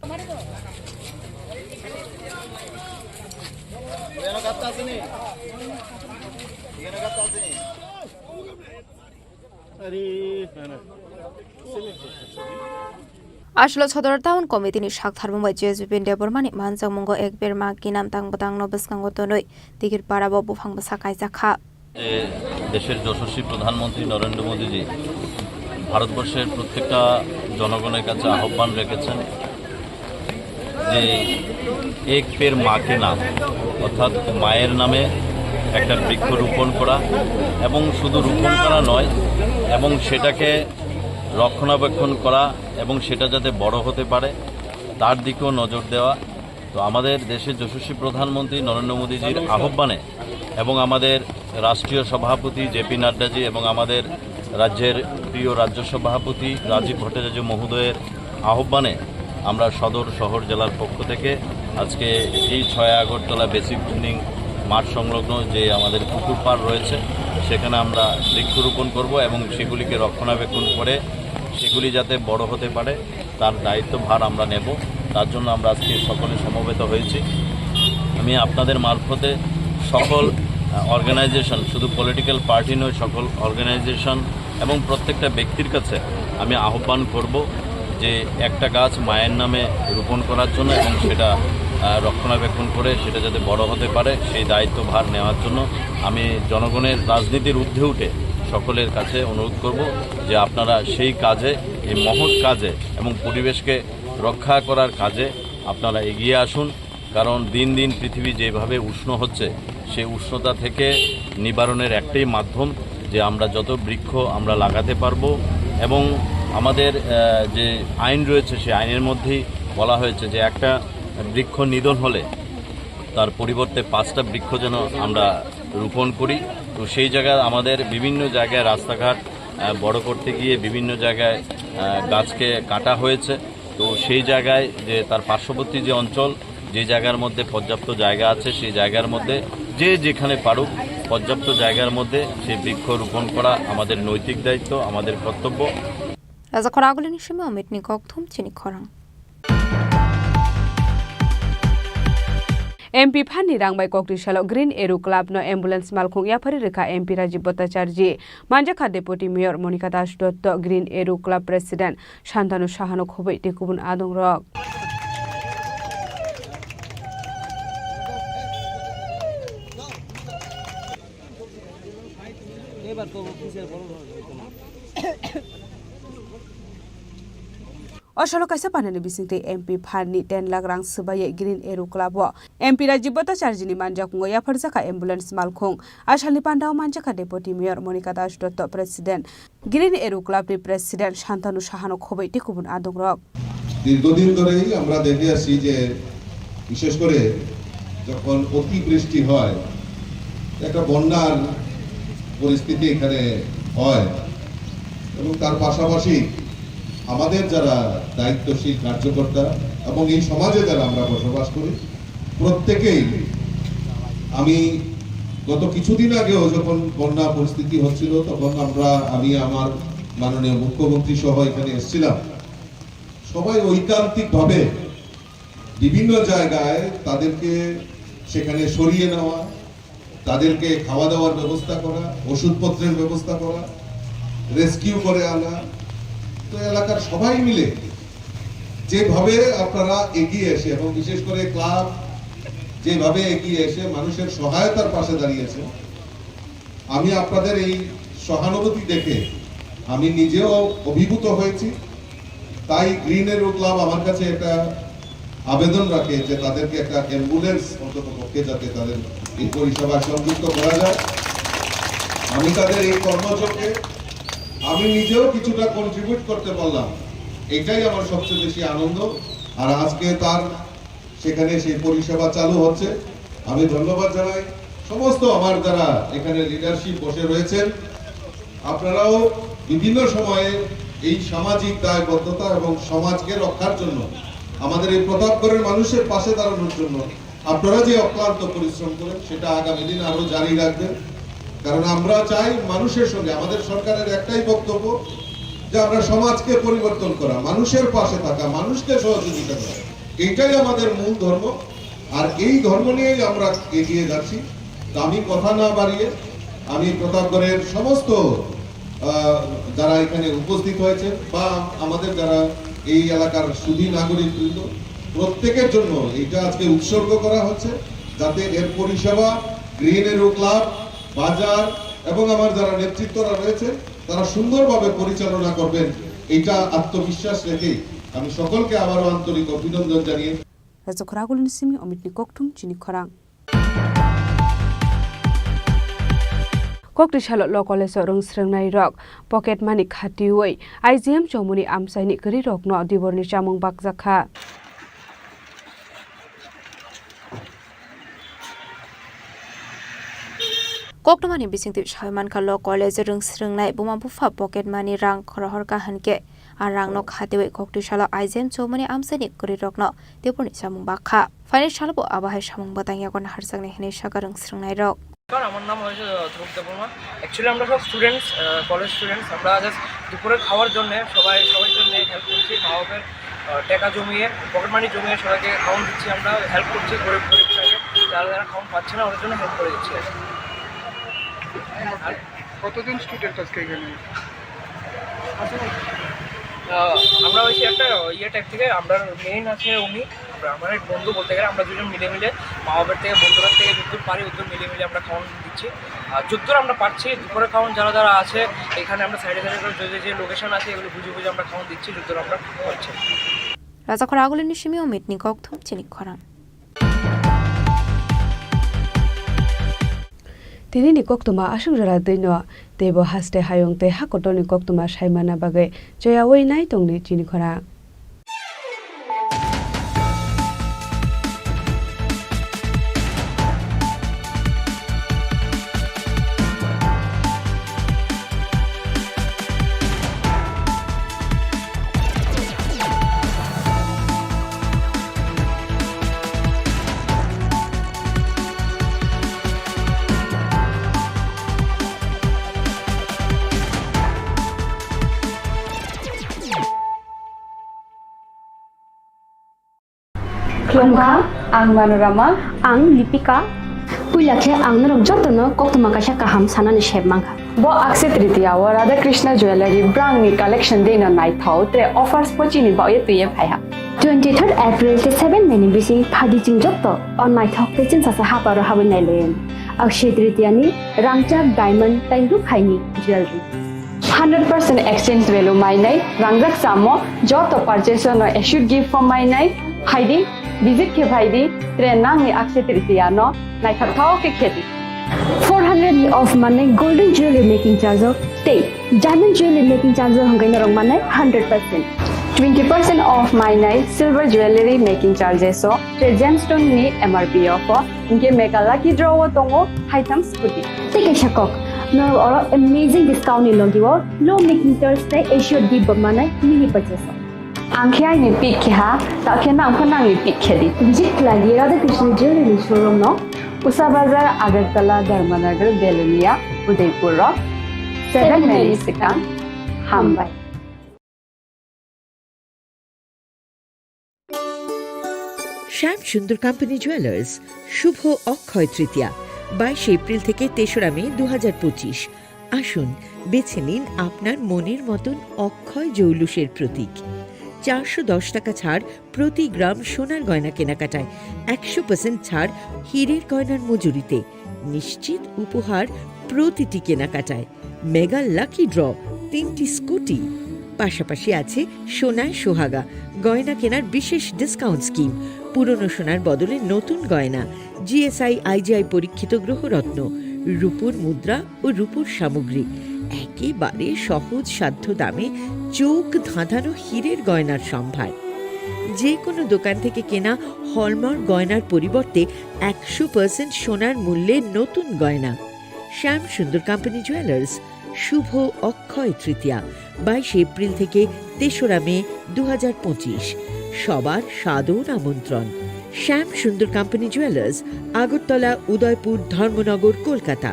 Aswk Sodor Town Committee ni sak tharmung bai G S Bipin Debbarma ni manjakmungo ek perma ki nam tang bwtang no bwskango tonwi Tikir Para o buphang bwsa kaijak kha. এ, দেশের যশস্বী প্রধানমন্ত্রী নরেন্দ্র মোদীজি ভারতবর্ষের প্রত্যেকটা জনগণের কাছে আহ্বান রেখেছেন যে এক পের মা কে নাম, অর্থাৎ মায়ের নামে একটা বৃক্ষ রোপণ করা, এবং শুধু রোপণ করা নয়, এবং সেটাকে রক্ষণাবেক্ষণ করা এবং সেটা যাতে বড় হতে পারে, তার দিকেও নজর দেওয়া। তো আমাদের দেশের যশস্বী প্রধানমন্ত্রী নরেন্দ্র মোদীজির আহ্বানে এবং আমাদের রাষ্ট্রীয় সভাপতি জে পি নাড্ডাজি এবং আমাদের রাজ্যের প্রিয় রাজ্য সভাপতি রাজীব ভট্টাচার্য মহোদয়ের আহ্বানে আমরা সদর শহর জেলার পক্ষ থেকে আজকে এই ছয় আগরতলা বেসিক ট্রেনিং মাঠ সংলগ্ন যে আমাদের পুকুর পাড় রয়েছে, সেখানে আমরা বৃক্ষরোপণ করব এবং সেগুলিকে রক্ষণাবেক্ষণ করে সেগুলি যাতে বড় হতে পারে, তার দায়িত্বভার আমরা নেব। তার জন্য আমরা আজকে সকলে সমবেত হয়েছি। আমি আপনাদের মারফতে সকল, আহ, অর্গানাইজেশন, শুধু পলিটিক্যাল পার্টি নয়, সকল অর্গানাইজেশন এবং প্রত্যেকটা ব্যক্তির কাছে আমি আহ্বান করব যে একটা গাছ মায়ের নামে রোপণ করার জন্য এবং সেটা, আহ, রক্ষণাবেক্ষণ করে সেটা যাতে বড় হতে পারে, সেই দায়িত্বভার নেওয়ার জন্য আমি জনগণের রাজনীতির ঊর্ধ্বে উঠে সকলের কাছে অনুরোধ করব যে আপনারা সেই কাজে, এই মহৎ কাজে এবং পরিবেশকে রক্ষা করার কাজে আপনারা এগিয়ে আসুন। কারণ দিন দিন পৃথিবী যেভাবে উষ্ণ হচ্ছে, সেই উষ্ণতা থেকে নিবারণের একটাই মাধ্যম যে আমরা যত বৃক্ষ আমরা লাগাতে পারবো। এবং আমাদের, আহ, যে আইন রয়েছে, সেই আইনের মধ্যেই বলা হয়েছে যে একটা বৃক্ষ নিধন হলে তার পরিবর্তে পাঁচটা বৃক্ষ যেন আমরা রোপণ করি। তো সেই জায়গায় আমাদের বিভিন্ন জায়গায় রাস্তাঘাট, আহ, বড় করতে গিয়ে বিভিন্ন জায়গায়, আহ, গাছকে কাটা হয়েছে। তো সেই জায়গায় যে তার পার্শ্ববর্তী যে অঞ্চল, যে জায়গার মধ্যে পর্যাপ্ত জায়গা আছে, সেই জায়গার মধ্যে যে যেখানে পারুক, পর্যাপ্ত জায়গার মধ্যে সেই বৃক্ষ রোপণ করা আমাদের নৈতিক দায়িত্ব, আমাদের কর্তব্য। Raja Khoragulini simi Amit ni kokthum chini khorang. M P phan ni rang bai kokti salo Green Arrow Club no ambulance malkhung yaphari rwkha M P Rajiv Bhattacharjee. Manjakha Deputy Mayor Monika Das Dotto, Green Arrow Club President Santanu Sahano khoboi tei kubun adongrok. O salo kaisa panani bisingtwi M P pharni ten lakh rang swbaiwi Green Arrow Club o M P Rajiv Bhattacharjini manjakmungo yapharjakha ambulance malkhung. A salni pandao manjakha Deputy Mayor Monika Das Dotto, President, Green Arrow Club ni President Shantanu Sahano khobwi tei kubun adongrok. দীর্ঘদিন ধরেই আমরা দেখে আসছি যে বিশেষ করে যখন অতিবৃষ্টি হয়, একটা বন্যার পরিস্থিতি এখানে হয় এবং তার পাশাপাশি আমাদের যারা দায়িত্বশীল কার্যকর্তা এবং এই সমাজে যারা আমরা বসবাস করি, প্রত্যেকেই, আমি গত কিছুদিন আগেও যখন বন্যা পরিস্থিতি হচ্ছিল, তখন আমরা, আমি আমার মাননীয় মুখ্যমন্ত্রী সহ এখানে এসেছিলাম। সবাই ঐকান্তিকভাবে বিভিন্ন জায়গায় তাদেরকে সেখানে সরিয়ে নেওয়া, তাদেরকে খাওয়া দাওয়ার ব্যবস্থা করা, ওষুধপত্রের ব্যবস্থা করা, রেস্কিউ করে আনা। তো এলাকার সবাই মিলে যেভাবে আপনারা এগিয়ে এসে এবং বিশেষ করে ক্লাব যেভাবে এগিয়ে এসে মানুষের সহায়তার পাশে দাঁড়িয়েছে, আমি আপনাদের এই সহানুভূতি দেখে আমি নিজেও অভিভূত হয়েছি। তাই গ্রিন এরো ক্লাব আমার কাছে একটা আবেদন রাখে যে তাদেরকে একটা অ্যাম্বুলেন্স অন্তত পক্ষে যাতে তাদের এই পরিষেবা সংযুক্ত করা যায়। আমি তাদের এই কর্মযজ্ঞে আমি নিজেও কিছুটা কন্ট্রিবিউট করতে পারলাম, এটাই আমার সবচেয়ে বেশি আনন্দ। আর আজকে তার সেখানে সেই পরিষেবা চালু হচ্ছে। আমি ধন্যবাদ জানাই সমস্ত আমার যারা এখানে লিডারশিপ বসে রয়েছেন, আপনারাও বিভিন্ন সময়ে এই সামাজিক দায়বদ্ধতা এবং সমাজকে রক্ষার জন্য, আমাদের এই প্রতাপগড়ের মানুষের পাশে দাঁড়ানোর জন্য আপনারা যে অক্লান্ত পরিশ্রম করেন, সেটা আগামী দিন আরো জারি রাখবেন। কারণ আমরা চাই মানুষের সঙ্গে, আমাদের সরকারের একটাই বক্তব্য যে আমরা সমাজকে পরিবর্তন করা, মানুষের পাশে থাকা, মানুষকে সহযোগিতা করা, এটাই আমাদের মূল ধর্ম। আর এই ধর্ম নিয়েই আমরা এগিয়ে যাচ্ছি। তো আমি কথা না বাড়িয়ে আমি প্রতাপগড়ের সমস্ত, আহ, যারা এখানে উপস্থিত হয়েছে বা আমাদের যারা এই এলাকার সুধী নাগরিকবৃন্দ, প্রত্যেকের জন্য এটা আজকে উৎসর্গ করা হচ্ছে, যাতে এর পরিষেবা গ্রিন এরো ক্লাব, বাজার এবং আমার যারা নেতৃত্বরা রয়েছে, তারা সুন্দরভাবে পরিচালনা করবেন, এইটা আত্মবিশ্বাস রেখেই আমি সকলকে আবারও আন্তরিক অভিনন্দন জানিয়ে Rachakra agulini simi omitni kokthum chini khorang. Kokti salo Law College o rwng srwngnai rok pocket money khatiwi I G M Chowmuni amchaini kwrwi rokno diborni chamung bakjakha. Koktwmani bisingtwi sawi mankha, Law College rwng srwngnai buma bupha pocket money rang rohor kahwn khe, a rangno khatiwi kokti salo I G M Chowmuni amchaini kwrwi rokno diborni chamung bakha. Phaini salo bo abo hai samung bwtang yago naharjaknai hinwi sakha rwng srwngnai rok. নমস্কার, আমার নাম হচ্ছে, আহ, ধ্রুব দেববর্মা। Actually আমরা সব স্টুডেন্টস, আহ, college students. আমরা জাস্ট দুপুরে খাওয়ার জন্য সবাই, সবাই জন্য হেল্প করছি। মা বাবার, আহ, টাকা জমিয়ে, পকেট মানি জমিয়ে সবাইকে খাওয়ান দিচ্ছি আমরা, হেল্প করছি গরিব গরিব সবাইকে। যারা যারা খাওয়ান পাচ্ছে না, ওদের জন্য হেল্প করে দিচ্ছি আর কি। আর কতজন স্টুডেন্ট আজকে এখানে? আহ, আমরা হয়েছি একটা ইয়ে টাইপ থেকে, আমরা মেইন আছে উনি, আমরা, আমার এক বন্ধু বলতে গেলে, আমরা দুজন মিলে মিলে মা বাবার থেকে, বন্ধুরা থেকে যতদূর পারি, ততদূর মিলে মিলে আমরা খাওয়ান দিচ্ছি। আর যতদূর আমরা পারছি, দুপুরে খাওয়ান যারা যারা আছে, এখানে আমরা সাইডে সাইডে করে যে, যে, যে লোকেশন আছে, এগুলো বুঝে বুঝে আমরা খাওয়ান দিচ্ছি, যতদূর আমরা পারছি। Rachakra agulini simi omitni kokthum chini khorang. Tini ni koktwma aswk jora twi no, teibo haste hayung tei ha kotor ni koktwma sai manna bagwi choyaui nai tongdi chini khorang. Khulumkha, ang Manorama. Ang Lipika. Puila khe ang norok jotono koktwma kaisa kaham sanani sep mankha. Bo Akshaya Tritiya o Radha Krishna Jewellery brangni collection dino naithok tre offers pochini baoye twiye phaiha. Twenty-third April tei seven May ni bising phadi chwng joto o naithok tei chwngsacha haparo habwi nailayan. Akshaya Tritiya ni rangchak, diamond tei rukhaini jewellery. Hundred percent exchange value mainai, rangjak samo, joto purchase no assured gift form mainai, phaidi, visit khe phaidi, tre nangni Akshaya Tritiya no naithok thao khe khedi. Four hundred ni off manai golden jewelry making charge o tei diamond jewelry making charge o hwnkhai norok manai hundred percent. Twenty percent off mainai silver jewelry making charges o tei gemstone ni M R P o pho hwnkhe mega lucky draw o tongo haitham scooty. Tei kaisa kok, norok oro amazing discount ni logi o low making charge tei assured gift bo manai mini purchase o. Ang khe aini pick khe ha, ta khe nang pho nangni pick khe di. Visit khlai di Radha Krishna Jewelry showroom no, Usha Bazar, Agartala, Dharmanagar, Belonia, Udaipur rok, seven minutes swkang. Hambai. শ্যাম Sundar company jewellers, শুভ অক্ষয় তৃতীয়া, বাইশে এপ্রিল থেকে তেসরা মে দু হাজার পঁচিশ। আসুন, বেছে নিন আপনার মনের মতন অক্ষয় জৌলুসের প্রতীক। চারশো দশ টাকা ছাড় প্রতি গ্রাম সোনার গয়না কেনাকাটায়, একশো পার্সেন্ট ছাড় হীরের গয়নার মজুরিতে, নিশ্চিত উপহার প্রতিটি কেনাকাটায়, মেগা লাকি ড্র, তিনটি স্কুটি, পাশাপাশি আছে সোনায় সোহাগা, গয়না কেনার বিশেষ ডিসকাউন্ট স্কিম, পুরনো সোনার বদলে নতুন গয়না, G S I I G I পরীক্ষিত গ্রহরত্ন, রূপোর মুদ্রা ও রূপোর সামগ্রী, একেবারে সহজ সাধ্য দামে চোখ ধাঁধানো হীরের গয়নার সম্ভার। যে কোনো দোকান থেকে কেনা হলমার্ক গয়নার পরিবর্তে একশো পার্সেন্ট সোনার মূল্যে নতুন গয়না। শ্যাম সুন্দর কোম্পানি জুয়েলার্স, শুভ অক্ষয় তৃতীয়া, বাইশে এপ্রিল থেকে তেসরা মে দু হাজার পঁচিশ। সবার সাদর আমন্ত্রণ। শ্যাম সুন্দর কোম্পানি জুয়েলার্স, আগরতলা, উদয়পুর, ধর্মনগর, কলকাতা।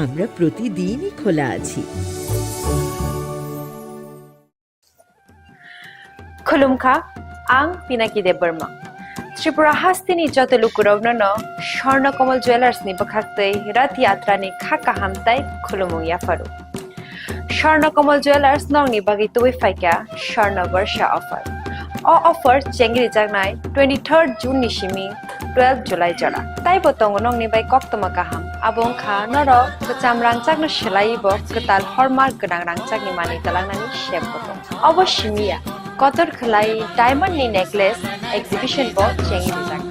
আমরা প্রতিদিনই খোলা আছি। Khulumkha, ang Pinaki Debbarma. Tripura hasteni joto lukurokno no Swarna Kamal Jewellers ni bwkhaktwi Rath Yatra ni kha kaham tai khulumung yapharu. Swarna Kamal Jewellers nokni bagwi tubui phaikha Swarna Barsha offer. O offer chengri jaknai twenty-third June ni simi twelve July jora. Taibo tongo nokni bai koktwma kaham. Abo wngkha norok kwcham rangchakno swlaiwi bo kwtal hallmark gwnang rangchakni manwi twlangnani sep bo tongo. Obo simi ya, kotor khwlai diamond ni necklace exhibition bo chengwi rijak.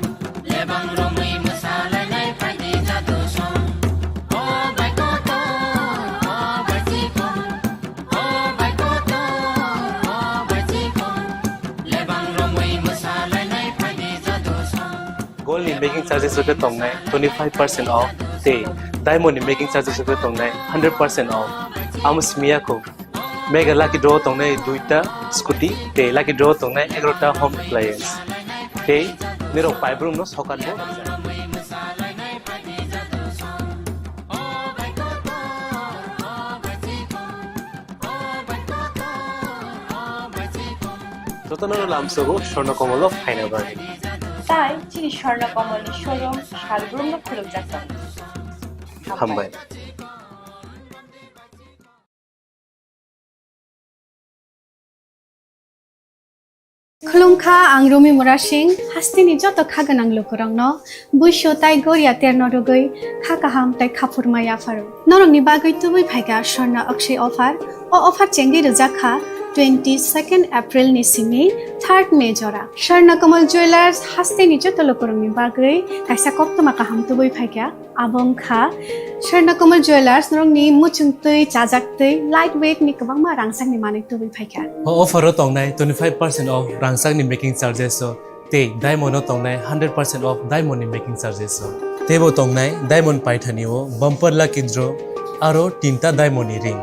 Gold ni making charges rok khe tongnai twenty five percent off tei diamond ni making charges rok khe tongnai hundred percent off. Amo simi ya kho. Mega lucky draw tongnai duita scooty tei lucky draw tongnai egarota home appliance. Tei nirok paibrumno sokat bo rijak. Jotono lamsogo Swarna Kamal o phaina bagwi. Tai chini Swarna Kamal ni showroom salbrumno khulumjak tongo. Hambai. Khulumkha, ang Rumi Murasing, hasteni joto kha gwnang lukurokno buisu tai goria terno rwgwi kha kaham tai kha phurma yapharu. Norokni bagwi tubui phaikha Swarna Akshay offer. O offer chengwi rwjak kha twenty-second April ni simi third May jora. Swarna Kamal Jewellers hasteni joto lukurokni bagwi kaisa koktwma kaham tubui phaikha. Abo wngkha Swarna Kamal Jewellers, norokni muchungtwi, chajaktwi, light weight ni kwbangma rangchakni manwi tubui phaikha. O offer o tongnai twenty five percent off rangchakni making charges o tei diamond o tongnai hundred percent off diamond ni making charges o. Teibo tongnai diamond paithani o bumper lucky draw aro tinta diamond ni ring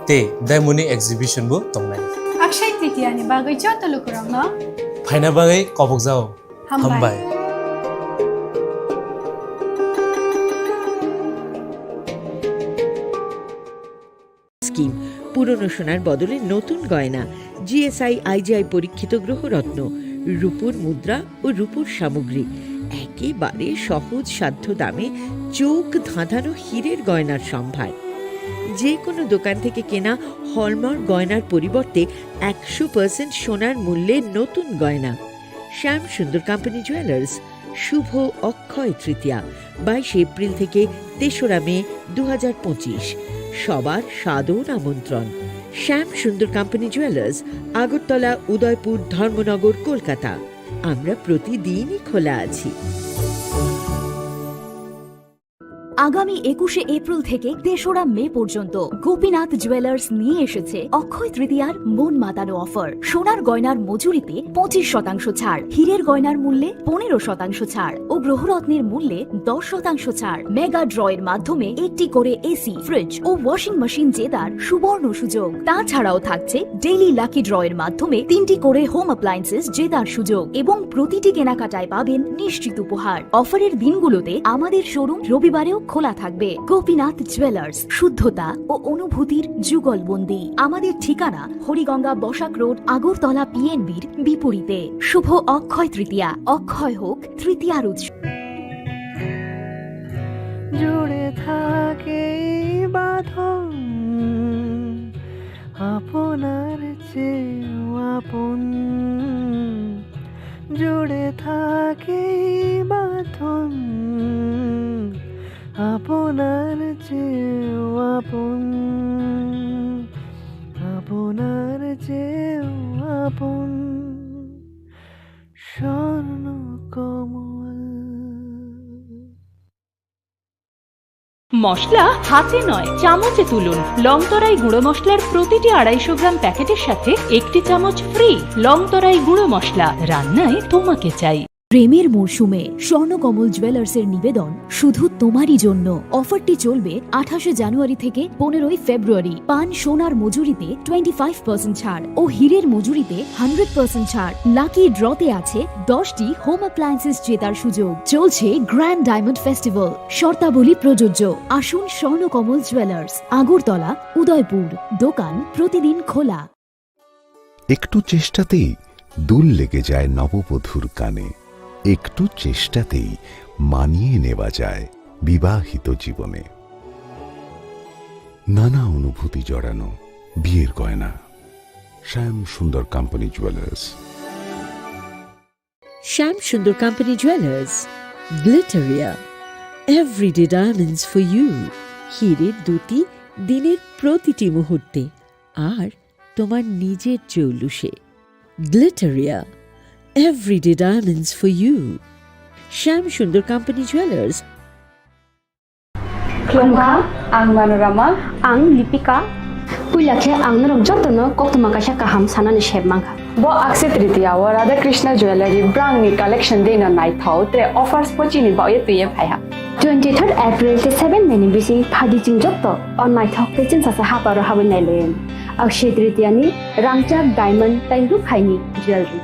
tei diamond ni exhibition bo tongnai. Akshay Tritiya ni bagwi joto lukurokno phaina bagwi kobokjao. Hambai. Hambai. Scheme, পুরনো সোনার বদলে নতুন গয়না, G S I I G I পরীক্ষিত গ্রহরত্ন, রূপোর মুদ্রা ও রূপোর সামগ্রী, একেবারে সহজ সাধ্য দামে চোখ ধাঁধানো হীরের গয়নার সম্ভার। যে কোনো দোকান থেকে কেনা হলমার্ক গয়নার পরিবর্তে একশো পার্সেন্ট সোনার মূল্যে নতুন গয়না। শ্যাম সুন্দর কোম্পানি জুয়েলার্স, শুভ অক্ষয় তৃতীয়া, বাইশে এপ্রিল থেকে তেসরা মে দু হাজার পঁচিশ। সবার সাদর আমন্ত্রণ। শ্যাম সুন্দর কোম্পানি জুয়েলার্স, আগরতলা, উদয়পুর, ধর্মনগর, কলকাতা। আমরা প্রতিদিনই খোলা আছি। আগামী একুশে এপ্রিল থেকে তেসরা মে পর্যন্ত গোপীনাথ জুয়েলার্স নিয়ে এসেছে অক্ষয় তৃতীয়ার মন মাতানো অফার। সোনার গয়নার মজুরিতে পঁচিশ শতাংশ ছাড়, হীরের গয়নার মূল্যে পনেরো শতাংশ ছাড় ও গ্রহরত্নের মূল্যে দশ শতাংশ ছাড়। মেগা ড্রয়ের মাধ্যমে একটি করে এসি, ফ্রিজ ও ওয়াশিং মেশিন জেতার সুবর্ণ সুযোগ। তাছাড়াও থাকছে ডেইলি লাকি ড্রয়ের মাধ্যমে তিনটি করে হোম অ্যাপ্লায়েন্সেস জেতার সুযোগ এবং প্রতিটি কেনাকাটায় পাবেন নিশ্চিত উপহার। অফারের দিনগুলোতে আমাদের শোরুম রবিবারেও খোলা থাকবে। গোপীনাথ জুয়েলার্স, শুদ্ধতা ও অনুভূতির যুগলবন্দি। আমাদের ঠিকানা হরিগঙ্গা বসাক রোড, আগরতলা পিএনবির বিপরীতে। শুভ অক্ষয় তৃতীয়া, অক্ষয় হোক তৃতীয়ার উৎসব। জুড়ে থাকে এই বাঁধন আপনার চেয়েও আপন। জুড়ে থাকে এই বাঁধন আপনার চেয়েও আপন, আপনার চেয়েও আপন। স্বর্ণ কমল। মশলা হাতে নয়, চামচে তুলুন। লংতরাই গুঁড়ো মশলার প্রতিটি আড়াইশো গ্রাম প্যাকেটের সাথে একটি চামচ ফ্রি। লংতরাই গুঁড়ো মশলা, রান্নায় তোমাকে চাই। প্রেমের মরশুমে স্বর্ণকমল জুয়েলার্সের নিবেদন শুধু তোমারই জন্য। অফারটি চলবে আঠাশে জানুয়ারি থেকে পনেরোই ফেব্রুয়ারি। পান সোনার মজুরিতে টোয়েন্টি ফাইভ পার্সেন্ট ছাড় ও হীরের মজুরিতে হান্ড্রেড পার্সেন্ট ছাড়। লাকি ড্রতে আছে দশটি হোম অ্যাপ্লায়েন্সেস জেতার সুযোগ। চলছে গ্র্যান্ড ডায়মন্ড ফেস্টিভ্যাল, শর্তাবলী প্রযোজ্য। আসুন স্বর্ণকমল জুয়েলার্স, আগরতলা, উদয়পুর। দোকান প্রতিদিন খোলা। একটু চেষ্টাতেই দুল লেগে যায় নববধূর কানে, একটু চেষ্টাতেই মানিয়ে নেওয়া যায় বিবাহিত জীবনে। নানা অনুভূতি জড়ানো বিয়ের গয়না। শ্যাম Sundar company jewellers. Shyam Sundar company jewellers, Glitteria, everyday diamonds for you. হীরের দ্যুতি দিনের প্রতিটি মুহূর্তে, আর তোমার নিজের জৌলুসে। Glitteria, everyday diamonds for you. Shyam Sundar company jewellers. Khulumkha, ang Manorama. Ang Lipika. Puila khe ang norok jotono koktwma kaisa kaham sanani sep mankha. Bo Akshaya Tritiya o Radha Krishna Jewellery brand ni collection dei no naithok tre offers bo chini bagwi twiwi phaiha. Twenty third April tei seven May ni bising phaidi chwng joto o naithok tei chwngsacha haparo habwi nailaio. Akshaya Tritiya ni rangchak, diamond tei rukhaini jewellery.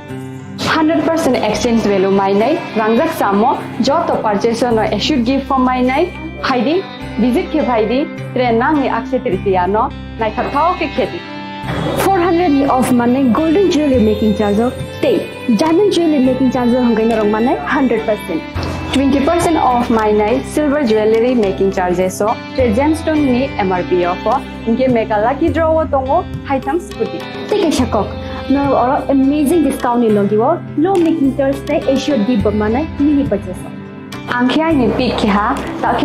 Hundred percent exchange value mainai, rangjak chamo joto purchase no assured gift bo mainai, phaidi, visit khe phaidi, tre nangni Akshaya Tritiya no naithok thok khe khedi. Four hundred ni off manai golden jewelry making charge o tei diamond jewelry making charge o hwnkhe norok manai hundred percent. Twenty percent off mainai silver jewelry making charges o tre gemstone ni M R P o pho. Hinkhe mega lucky draw o tongo haitham scooty. Tei kaisa kok, norok oro amazing discount ni logi o low making charge tei assured gift bo manai mini purchase o. Ang khe aini pick khe ha, ta khe